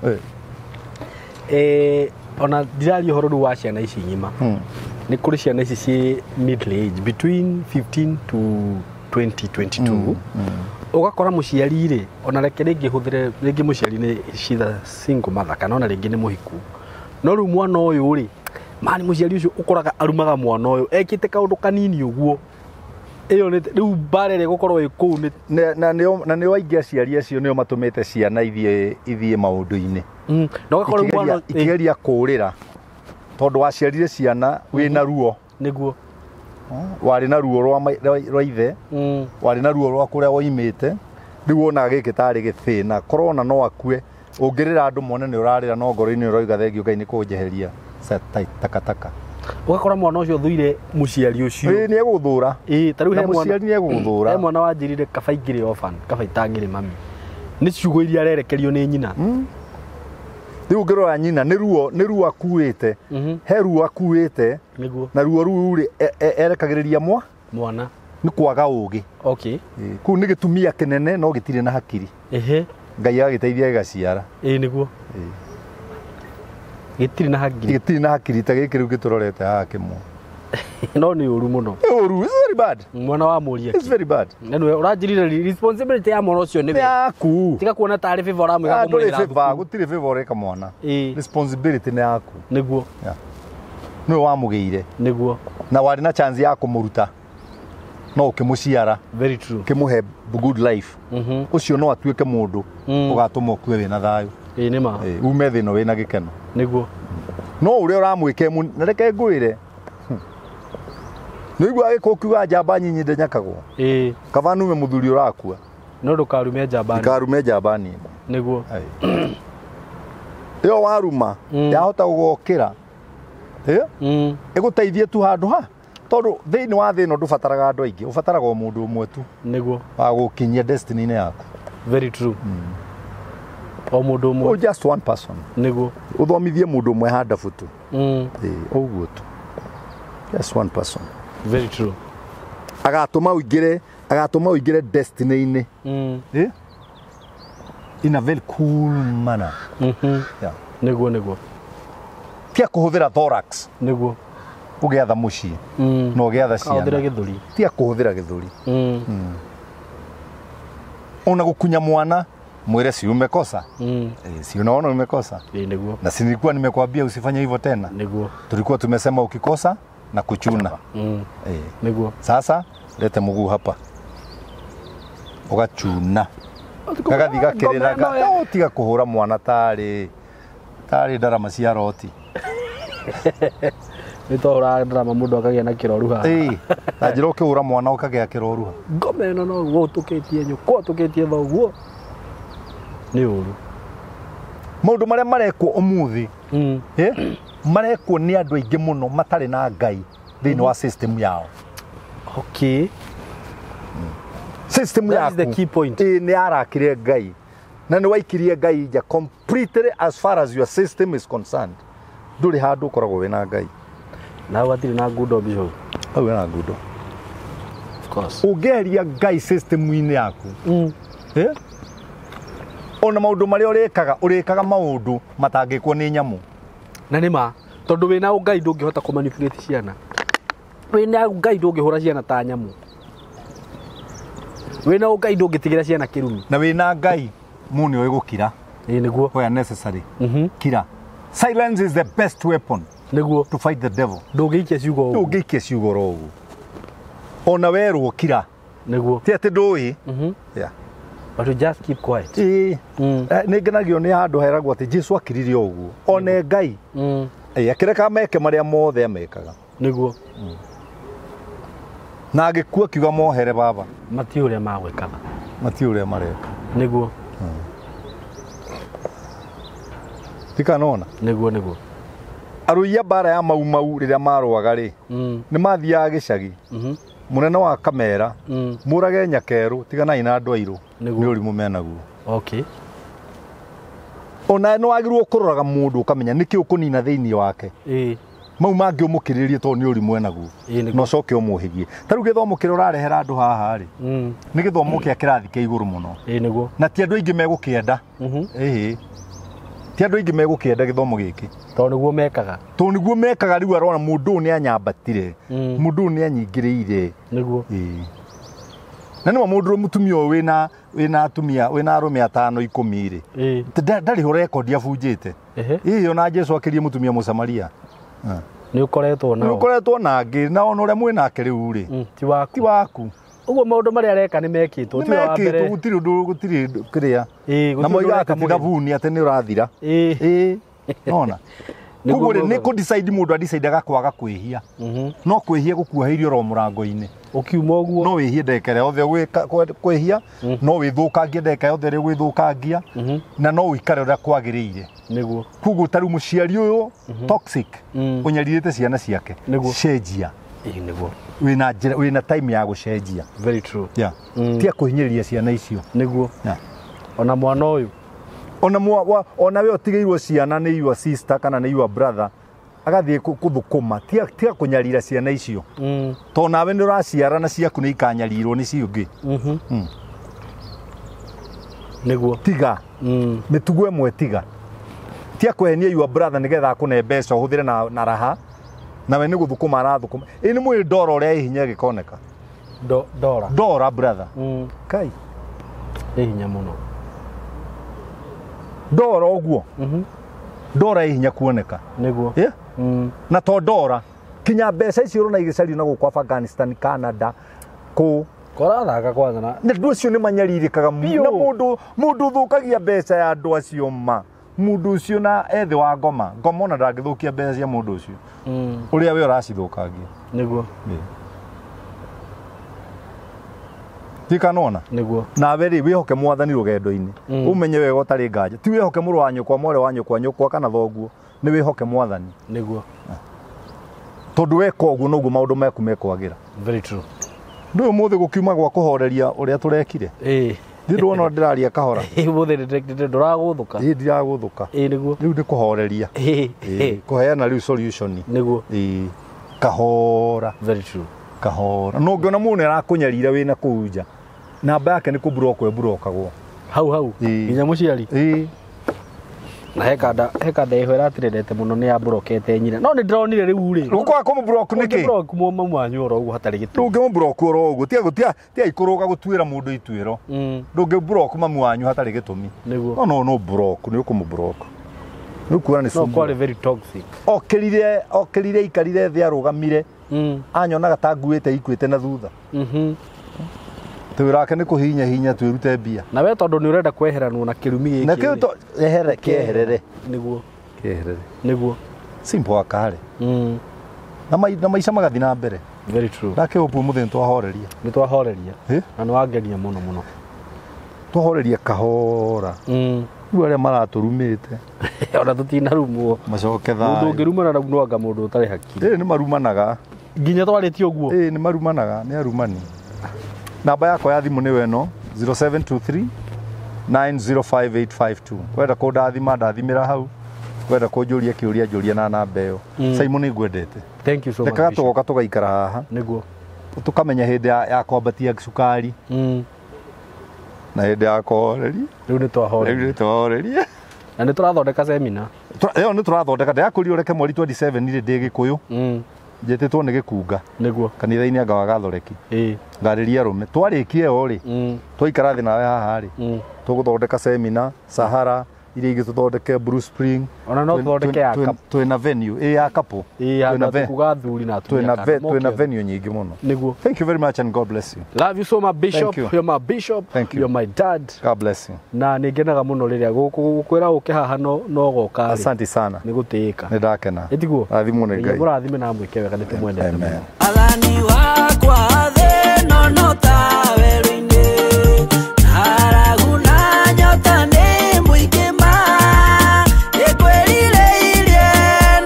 Ona ndiraria ũhoro rĩu wa ciana ici ng'ima. Nĩ kũrĩ ciana ici ciĩ middle age between 15 to 20, 22. Ũgakora mũciari rĩ, ona reke rĩngĩ hũthĩre rĩngĩ mũciari nĩ she's a single mother kana ona rĩngĩ nĩ mũhiku. No rĩu mwana ũyũ rĩ, mani mũciari ũcio ũkoraga arumaga mwana ũyũ ekĩte kaũndũ kanini ũguo. Ĩyo nĩ rĩu mbara ĩrĩa ĩgũkorwo ĩ kũu nĩ na nĩo aingĩ aciari acio nĩo matũmĩte ciana ithiĩ maũndũ-inĩ. Na ũgakora rĩu mwana ikĩgeria kũũrĩra tondũ waciarire ciana wĩna ruo. Nĩguo. Warĩ na ruo rwa ithe, warĩ na ruo rwa kũrĩa woimĩte, rĩu wonaga gĩkĩ tarĩ gĩthĩna, korwo ona no akue, ũngĩrĩra andũ mone nĩ ũrarĩra no ngoro-inĩ ũroiga thengio Ngai nĩ kũnjeheria takataka. Ũgakora mwana ũcio ũthũire mũciari ũcio. Ĩĩ nĩ egũthũra. Ĩĩ ta rĩu he mwana mũciari nĩ egũthũra. He mwana wanjĩrire kaba ingĩrĩ orphan, kaba itangĩrĩ mami. Nĩ ciugo iria arerekerio nĩ nyina. Rĩu ũngĩrora nyina nĩ ruo akuĩte. He ruo akuĩte. Nĩguo. Na ruo rũu rĩ erekagĩrĩria mwana. Nĩ kwaga ũgĩ. Okay. Kũu nĩ gĩtumia kĩnene no gĩtirĩ na hakiri. Ngai agagĩteithia gĩgaciara. Ĩĩ nĩguo. Gĩtirĩ na hakiri. Gĩtirĩ na hakiri ta gĩkĩ rĩu gĩtũrorete haha kĩmwe. No nĩ ũru mũno. Nĩ ũru, it's very bad. Mwana wa mũria. It's very bad. Na nĩwe ũranjĩrire responsibility ya mwana ũcio nĩ yaku. Tiga kuona tarĩ favor ũramwĩka kũmũrĩhĩra thukuru. Gũtirĩ favor ũreka mwana. Responsibility nĩ yaku. Nĩguo. Nĩwe wamũgĩire. Nĩguo. Na warĩ na chance ya kũmũruta. No ũkĩmũciara. Very true. Ũkĩmũhe good life. Ũcio no atuĩke mũndũ ũgatũma ũkue wĩna thayũ. Ĩĩ nĩ ma. Ume thĩ ĩno wĩna gĩkeno. Nĩguo. No ũrĩa ũramwĩka na reke ngwĩre. Nĩ ũiguaga gĩkũ ũkiuga njamba nyinyi ndĩnyakagwo. Ĩĩ. Kaba nume mũthuri ũrakua. No ndũkarume njamba. Ndũkarume njamba nini. Nĩguo. Ĩyo waruma yahota gũgokĩra. Ĩgũteithie tu handũ ha. Tondũ thĩinĩ wa thĩ ĩno ndũbataraga andũ aingĩ, ũbataraga o mũndũ ũmwe tu. Nĩguo. Wa gũkinyia destiny-inĩ yaku. Very true. O mũndũ ũmwe. Oh, just one person. Nĩguo. Ũthomithie mũndũ ũmwe handabu tu. Ũguo tu. Just one person. Very true. Agatũma ũingĩre destiny-inĩ. In a very cool manner. Yeah. Nĩguo nĩguo. Tiga kũhũthĩra thorax. Nĩguo. Ũgĩatha mũciĩ. Na ũgĩatha ciana. Ũhũthĩra gĩthũri. Tiga kũhũthĩra gĩthũri. Ona gũkunya mwana mwĩre si umekosa. Si unaona umekosa. Nĩguo. Na si nilikuwa nimekwambia usifanye hivyo tena. Nĩguo. Tulikuwa tumesema ukikosa na kuchuna. Nĩguo. Sasa lete mguu hapa. Ugachuna. Gagathi gakĩrĩraga tiga kũhũra mwana tarĩ ndarama cia roti. Nĩ twahũraga ndarama mũndũ akagĩa na kĩroruha. Ĩĩ, na njĩra ũkĩhũra mwana ũkagĩa kĩroruha. Ngoma ĩno noguo ũtũkĩtie nyũkwa ũtũkĩtie thoguo. Nĩ ũru. Maũndũ marĩa marekwo ũmũthĩ marekwo nĩ andũ aingĩ mũno matarĩ na Ngai thĩinĩ wa system yao. Okay. System yaku. That is the key point. Ĩĩ, nĩ yarakire Ngai. Na nĩ waikirie Ngai nja completely as far as your system is concerned. Ndũrĩ handũ ũkoragwo wĩna Ngai. Na hau hatirĩ na ngundo Bishop. Hau hena ngundo. Of course. Ũngĩeheria Ngai system-inĩ yaku. Ona maũndũ marĩa ũrĩkaga, ũrĩkaga maũndũ matangĩkwo nĩ nyamũ. Na nĩ ma, tondũ wĩna Ngai ndũngĩhota kũmanipulate ciana. Wĩna Ngai ndũngĩhũra ciana ta nyamũ. Wĩna Ngai ndũngĩtigĩra ciana kĩrumi. Na wĩna Ngai mũndũ nĩ ũĩ gũkira. Ĩĩ nĩguo. Where necessary. Kira. Silence is the best weapon. Nĩguo. To fight the devil. Ndũngĩikia ciugo ũguo. Ndũngĩikia ciugo oro ũguo. Ona werwo kira. Nĩguo. Ti atĩ ndũĩ. Yeah. But you just keep quiet. Ĩĩ. Nĩ ngenagio nĩ handũ heragwo atĩ Jesu akirire ũguo. One Ngai. Ĩĩ, akĩreka meke marĩa mothe amekaga. Nĩguo. Na agĩkua akiuga mohere baba. Matiũĩ ũrĩa magwĩkaga. Matiũĩ ũrĩa mareka. Nĩguo. Tikanona. Nĩguo nĩguo. Arũi a mbara ya Mau Mau rĩrĩa marũaga rĩ, nĩ mathiaga gĩcagi. Mũnene wa kamera, mũrage nyakerũ, tiganai na andũ airũ. Nĩ ũrimũ menaguo. Okay. Ona nĩ wagĩrĩirwo kũroraga mũndũ ũkamenya nĩkĩ ũkũnina thĩinĩ wake. Ĩĩ. Mau mangĩ ũmũkĩrĩrie tondũ nĩ ũrimũ enaguo. Na ũcoke ũmũhĩgie. Ta rĩu gĩthomo kĩrĩa ũrarehera andũ haha rĩ, nĩ gĩthomo kĩa kĩrathi kĩa igũrũ mũno. Ĩĩ nĩguo. Na ti andũ aingĩ megũkĩenda. Ĩĩ. Ti andũ aingĩ megũkĩenda gĩthomo gĩkĩ. Tondũ nĩguo mekaga. Tondũ nĩguo mekaga rĩu arona mũndũ ũyũ nĩ anyambatire. Mũndũ ũyũ nĩ anyingĩrĩire. Nĩguo. Ĩĩ. Na nĩma mũndũ mũtumia ũyũ wĩna atumia, wĩna arũme 5 10 rĩ. Ndarĩ ho rekondi abunjĩte. Ĩĩ, ona Jesu akĩrie mũtumia Mũsamaria. Nĩ ũkoretwo nao. Nĩ ũkoretwo na angĩ, na ona ũrĩa mwĩ nake rĩu rĩ. Ti waku. Ti waku. Ũguo maũndũ marĩa areka nĩ mekĩtwo. Nĩ mekĩtwo, gũtirĩ ũndũ, gũtirĩ kĩrĩa. Ĩĩ, Na moigaga atĩ ti thabuni atĩ nĩ ũrathira. Ĩĩ. Ĩĩ. Nona. Koguo rĩ, nĩ kũ decide mũndũ adecidaga kwaga kwĩhia. No kwĩhia gũkuoheirio oro mũrango-inĩ. Ũkiuma ũguo. No wĩhie ndagĩka ĩrĩa yothe kwĩhia, no wĩthũkangie ndagĩka yothe ĩrĩa ũgwĩthũkangia, na no ũikare ũrĩa kwagĩrĩire. Nĩguo. Koguo ta rĩu mũciari ũyũ toxic, ũnyarirĩte ciana ciake. Nĩguo. Cenjia. Ĩĩ nĩguo. Wĩna njĩra, wĩna time ya gũcenjia. Very true. Yeah. Tia kũhinyĩrĩria ciana icio. Nĩguo. Yeah. Ona mwana ũyũ. Ona ona we ũtigĩirwo ciana nĩ your sister kana nĩ your brother, agathiĩ kũthũkũma, tia kũnyarira ciana icio. Tondũ nawe nĩ ũraciara na ciaku nĩ ikanyarirwo nĩ ciũngĩ. Nĩguo. Tiga. Mĩtugo ĩmwe tiga. Tia kũhenia your brother nĩgetha akũne mbeca ũhũthĩre na raha, nawe nĩ gũthũkũma arathũkũma. Ĩ nĩ mwĩrĩ ndora ũrĩa ĩ hinya ĩgĩkoneka. Ndora. Ndora brother. Kai. Ĩ hinya mũno. Ndora ũguo. Ndora ĩ hinya kuoneka. Nĩguo. Yeah? Na to ndora kinya mbeca icio ũrona igĩcario na gũkũ Afghanistan, Canada, kũ Korathaka kwanza na na andũ acio nĩ manyarirĩkaga Biũ. na mũndũ ũthũkagia mbeca ya andũ acio ma. Mũndũ ũcio na ethĩ wa ngoma, ngoma ona ndangĩthũkia mbeca cia mũndũ ũcio. Ũrĩa we ũracithũkangia. Nĩguo. Tikanona. Nĩguo. Nawe rĩ wĩhoke mwathani rũgendo-inĩ. Ũmenye wega ũtarĩ nganja. Ti wĩhoke mũrũ wa nyũkwa, mwarĩ wa nyũkwa, nyũkwa kana thoguo. Nĩ wĩhoke mwathani. Nĩguo. Tondũ weka ũguo noguo maũndũ maku mekwagĩra. Very true. Ndũĩ ũmũthĩ gũkiuma gwa kũhoreria ũrĩa tũrekire. Ĩĩ. Ndirĩ ndona ndĩraria kahora. Ĩĩ, ũmũthĩ ndũragũthũka. Ĩĩ, ndiragũthũka. Ĩĩ, nĩguo. Rĩu nĩ kũhoreria. Ĩĩ. Ĩĩ, kũheana rĩu solution. Nĩguo. Ĩĩ, kahora. Very true. Kahora. No ũngĩona mũndũ nĩ arakũnyarira wĩna kũu nja, namba yake nĩ kũmburokwo ĩmburokagwo. Hau hau. Ĩĩ. Nginya mũciari. Ĩĩ. Na hekanda ĩho ĩratirendete mũno nĩ yamburokete nyina. No nĩ ndĩronire rĩu rĩ. Ũkwaga kũmũmburok nĩkĩ? Ũngĩmburok mamu wanyu oro ũguo hatarĩ gĩtũmi. Ndũngĩmũmburok oro ũguo. Tiga ikũrũga gũtuĩra mũndũ ituĩro. Ndũngĩmburok mamu wanyu hatarĩ gĩtũmi. Nĩguo. No, no, no block, nĩ ũkũmũmburok. Rĩu kuona nĩ No sumu. kwarĩ very toxic. Okĩrire aikarire thĩ arũgamire. Anyonaga ta nguĩte ikuĩte na thutha. Wĩra wake nĩ kũhihinya hinya twĩrute mbia. Na we tondũ nĩ ũrenda kweheranwo na kĩrumi gĩkĩ. Na kĩu to ehere kĩeherere. Nĩguo. Kĩeherere. Nĩguo. Simple akare. Na maica magathiĩ na mbere. Very true. Ndakĩhope ũmũthĩ nĩ twahoreria. Nĩ twahoreria. Na nĩ wangenia mũno mũno. Twahoreria kahora. Rĩu arĩa maratũrumĩte. Ona tũtinarumwo. Macoke thayũ. Mũndũ ũngĩrumana rau no anga mũndũ ũtarĩ hakiri. Ĩĩ nĩ marumanaga. Nginya twarĩtie ũguo. Ĩĩ nĩ marumanaga, nĩ arumani. Namba yakwa ya thimũ nĩyo ĩno 0723 905852. Wenda kũndathima ndathimĩra hau. Wenda kũnjũria kĩũria njũria na namba ĩyo. Simon nĩ ngwendete. Thank you so much. Rekaga tũgoka tũgaikara haha. Nĩguo. Tũkamenya hĩndĩ ya kwambatia cukari. Na hĩndĩ ya kũhoreria. Rĩu nĩ twahoreria. Rĩu nĩ twahoreria. Na nĩ tũrathondeka semina. Ĩyo nĩ tũrathondeka. Ndĩrakũria ũreke mweri 27 rĩ ndĩ Gĩkũyũ. Njĩtĩtwo nĩ Gĩkunga. Nĩguo. Kanitha-inĩ anga wa Gathoreki. Ĩĩ. Ngarĩria arũme. Twarĩkia ĩyo rĩ. Twaikara thĩ nawe haha rĩ. Tũgũthondeka semina Sahara iria ingĩ tũthondeke Blue Spring. Ona no tũthondeke ya couple. Twĩna venue ĩ ya couple. Ĩ ya kuga athuri na atumia. Twĩna venue nyingĩ mũno. Nĩguo. Thank you very much and God bless you. Love you so much Bishop. You. You're my bishop. Thank you. You're my dad. God bless you. Na nĩ ngenaga mũno rĩrĩa gũkwĩra ũke haha no goka. Asante sana. Nĩ gũtĩĩka. Nĩ ndakena. Ĩtiguo. Rathimwo nĩ Ngai. Mũrathime na mwĩke wega nĩ tũmwendete. Amen. Athani wakwa thĩ no no ta werũ-inĩ. Ng'aragu na nyota nĩ mũingĩ ma. Nĩngwĩrirĩirie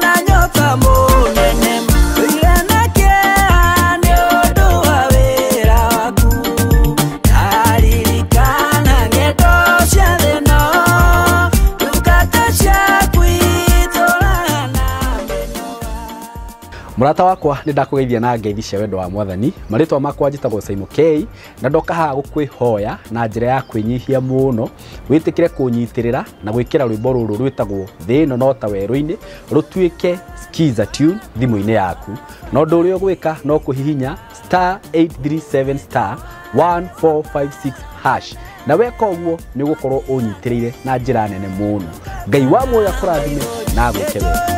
na nyota mũnene. Ndũire na kĩeha nĩ ũndũ wa wĩra waku. Ndaririkana ng'endo cia thĩ ĩno. Ndungata ciaku itũũraga na mĩnoga. Mũrata wakwa nĩ ndakũgeithia na ngeithi cia wendo wa mwathani. Marĩtwa makwa njĩtagwo Simon K na ndoka haha gũkwĩhoya na njĩra ya kwĩnyihia mũno wĩtĩkĩre kũnyitĩrĩra na gwĩkĩra rwĩmbo rũrũ rwĩtagwo Thĩ ĩno no ta werũ-inĩ rũtuĩke skiza tune thimũ-inĩ yaku. Na ũndũ ũrĩa ũgwĩka no kũhihinya star 837 star 1456 hash na weka ũguo nĩ ũgũkorwo ũnyitĩrĩire na njĩra nene mũno. Ngai wa muoyo akũrathime na agwĩke wega.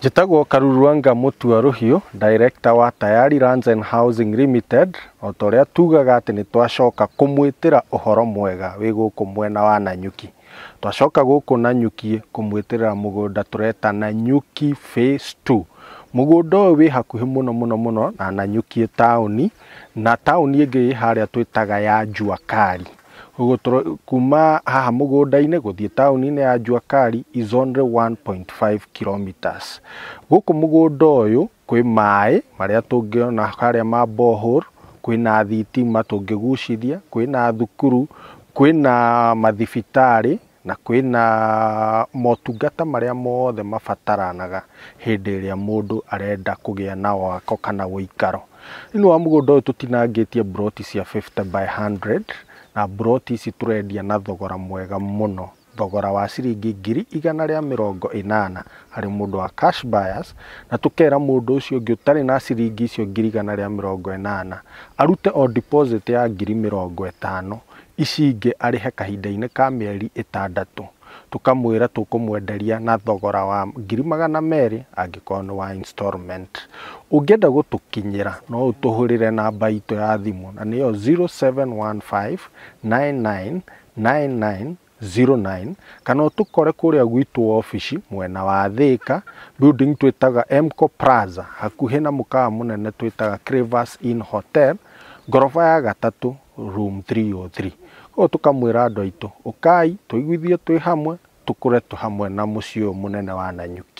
Njĩtagwo Karuruanga Mutua Rũhiũ, Director wa Tayari Lands and Housing Limited. O ta ũrĩa tugaga atĩ nĩ twacoka kũmwĩtĩra ũhoro mwega wĩ gũkũ mwena wa Nanyuki. Twacoka gũkũ Nanyuki kũmwĩtĩra mũgũnda tũreta Nanyuki Phase 2. Mũgũnda ũyũ wĩ hakuhĩ mũno mũno mũno na Nanyuki taũni, na taũni ĩngĩ ĩ harĩa twĩtaga ya Jua Kali. Ũguo kuma haha mũgũnda-inĩ gũthiĩ taũni-inĩ ya Jua Kali is only 1.5 kilometers. Gũkũ mũgũnda ũyũ kwĩ maĩ marĩa tũngĩona harĩa ma borehole, kwĩna thitima tũngĩgucithia, kwĩna thukuru, kwĩna mathibitarĩ na kwĩna motungata marĩa mothe mabataranaga hĩndĩ ĩrĩa mũndũ arenda kũgĩa na wako kana ũikaro. Thĩinĩ wa mũgũnda ũyũ tũtinangĩtie broti cia 50 by 100 na broti ici tũrendia na thogora mwega mũno, thogora wa ciringi 180,000 harĩ mũndũ wa cash buyers, na tũkera mũndũ ũcio ũngĩ ũtarĩ na ciringi icio 180,000 arute o deposit ya 50,000, ici ingĩ arĩhe kahinda-inĩ ka mĩeri 6. Tũkamwĩra tũkũmwenderia na thogora wa 200,000 angĩkorwo nĩ wa installment. Ũngĩenda gũtũkinyĩra no ũtũhũrĩre namba itũ ya thimũ na nĩyo 0715 9999 09 kana ũtũkore kũrĩa gwitũ obici mwena wa Thika building twĩtaga Mco Plaza hakuhĩ na mũkawa mũnene twĩtaga Cravers Inn Hotel ngoroba ya 3 room 303. Koguo tũkamwĩra andũ aitũ ũkai tũiguithie twĩ hamwe tũkũre tũ hamwe na mũciĩ ũyũ mũnene wa Nanyuki.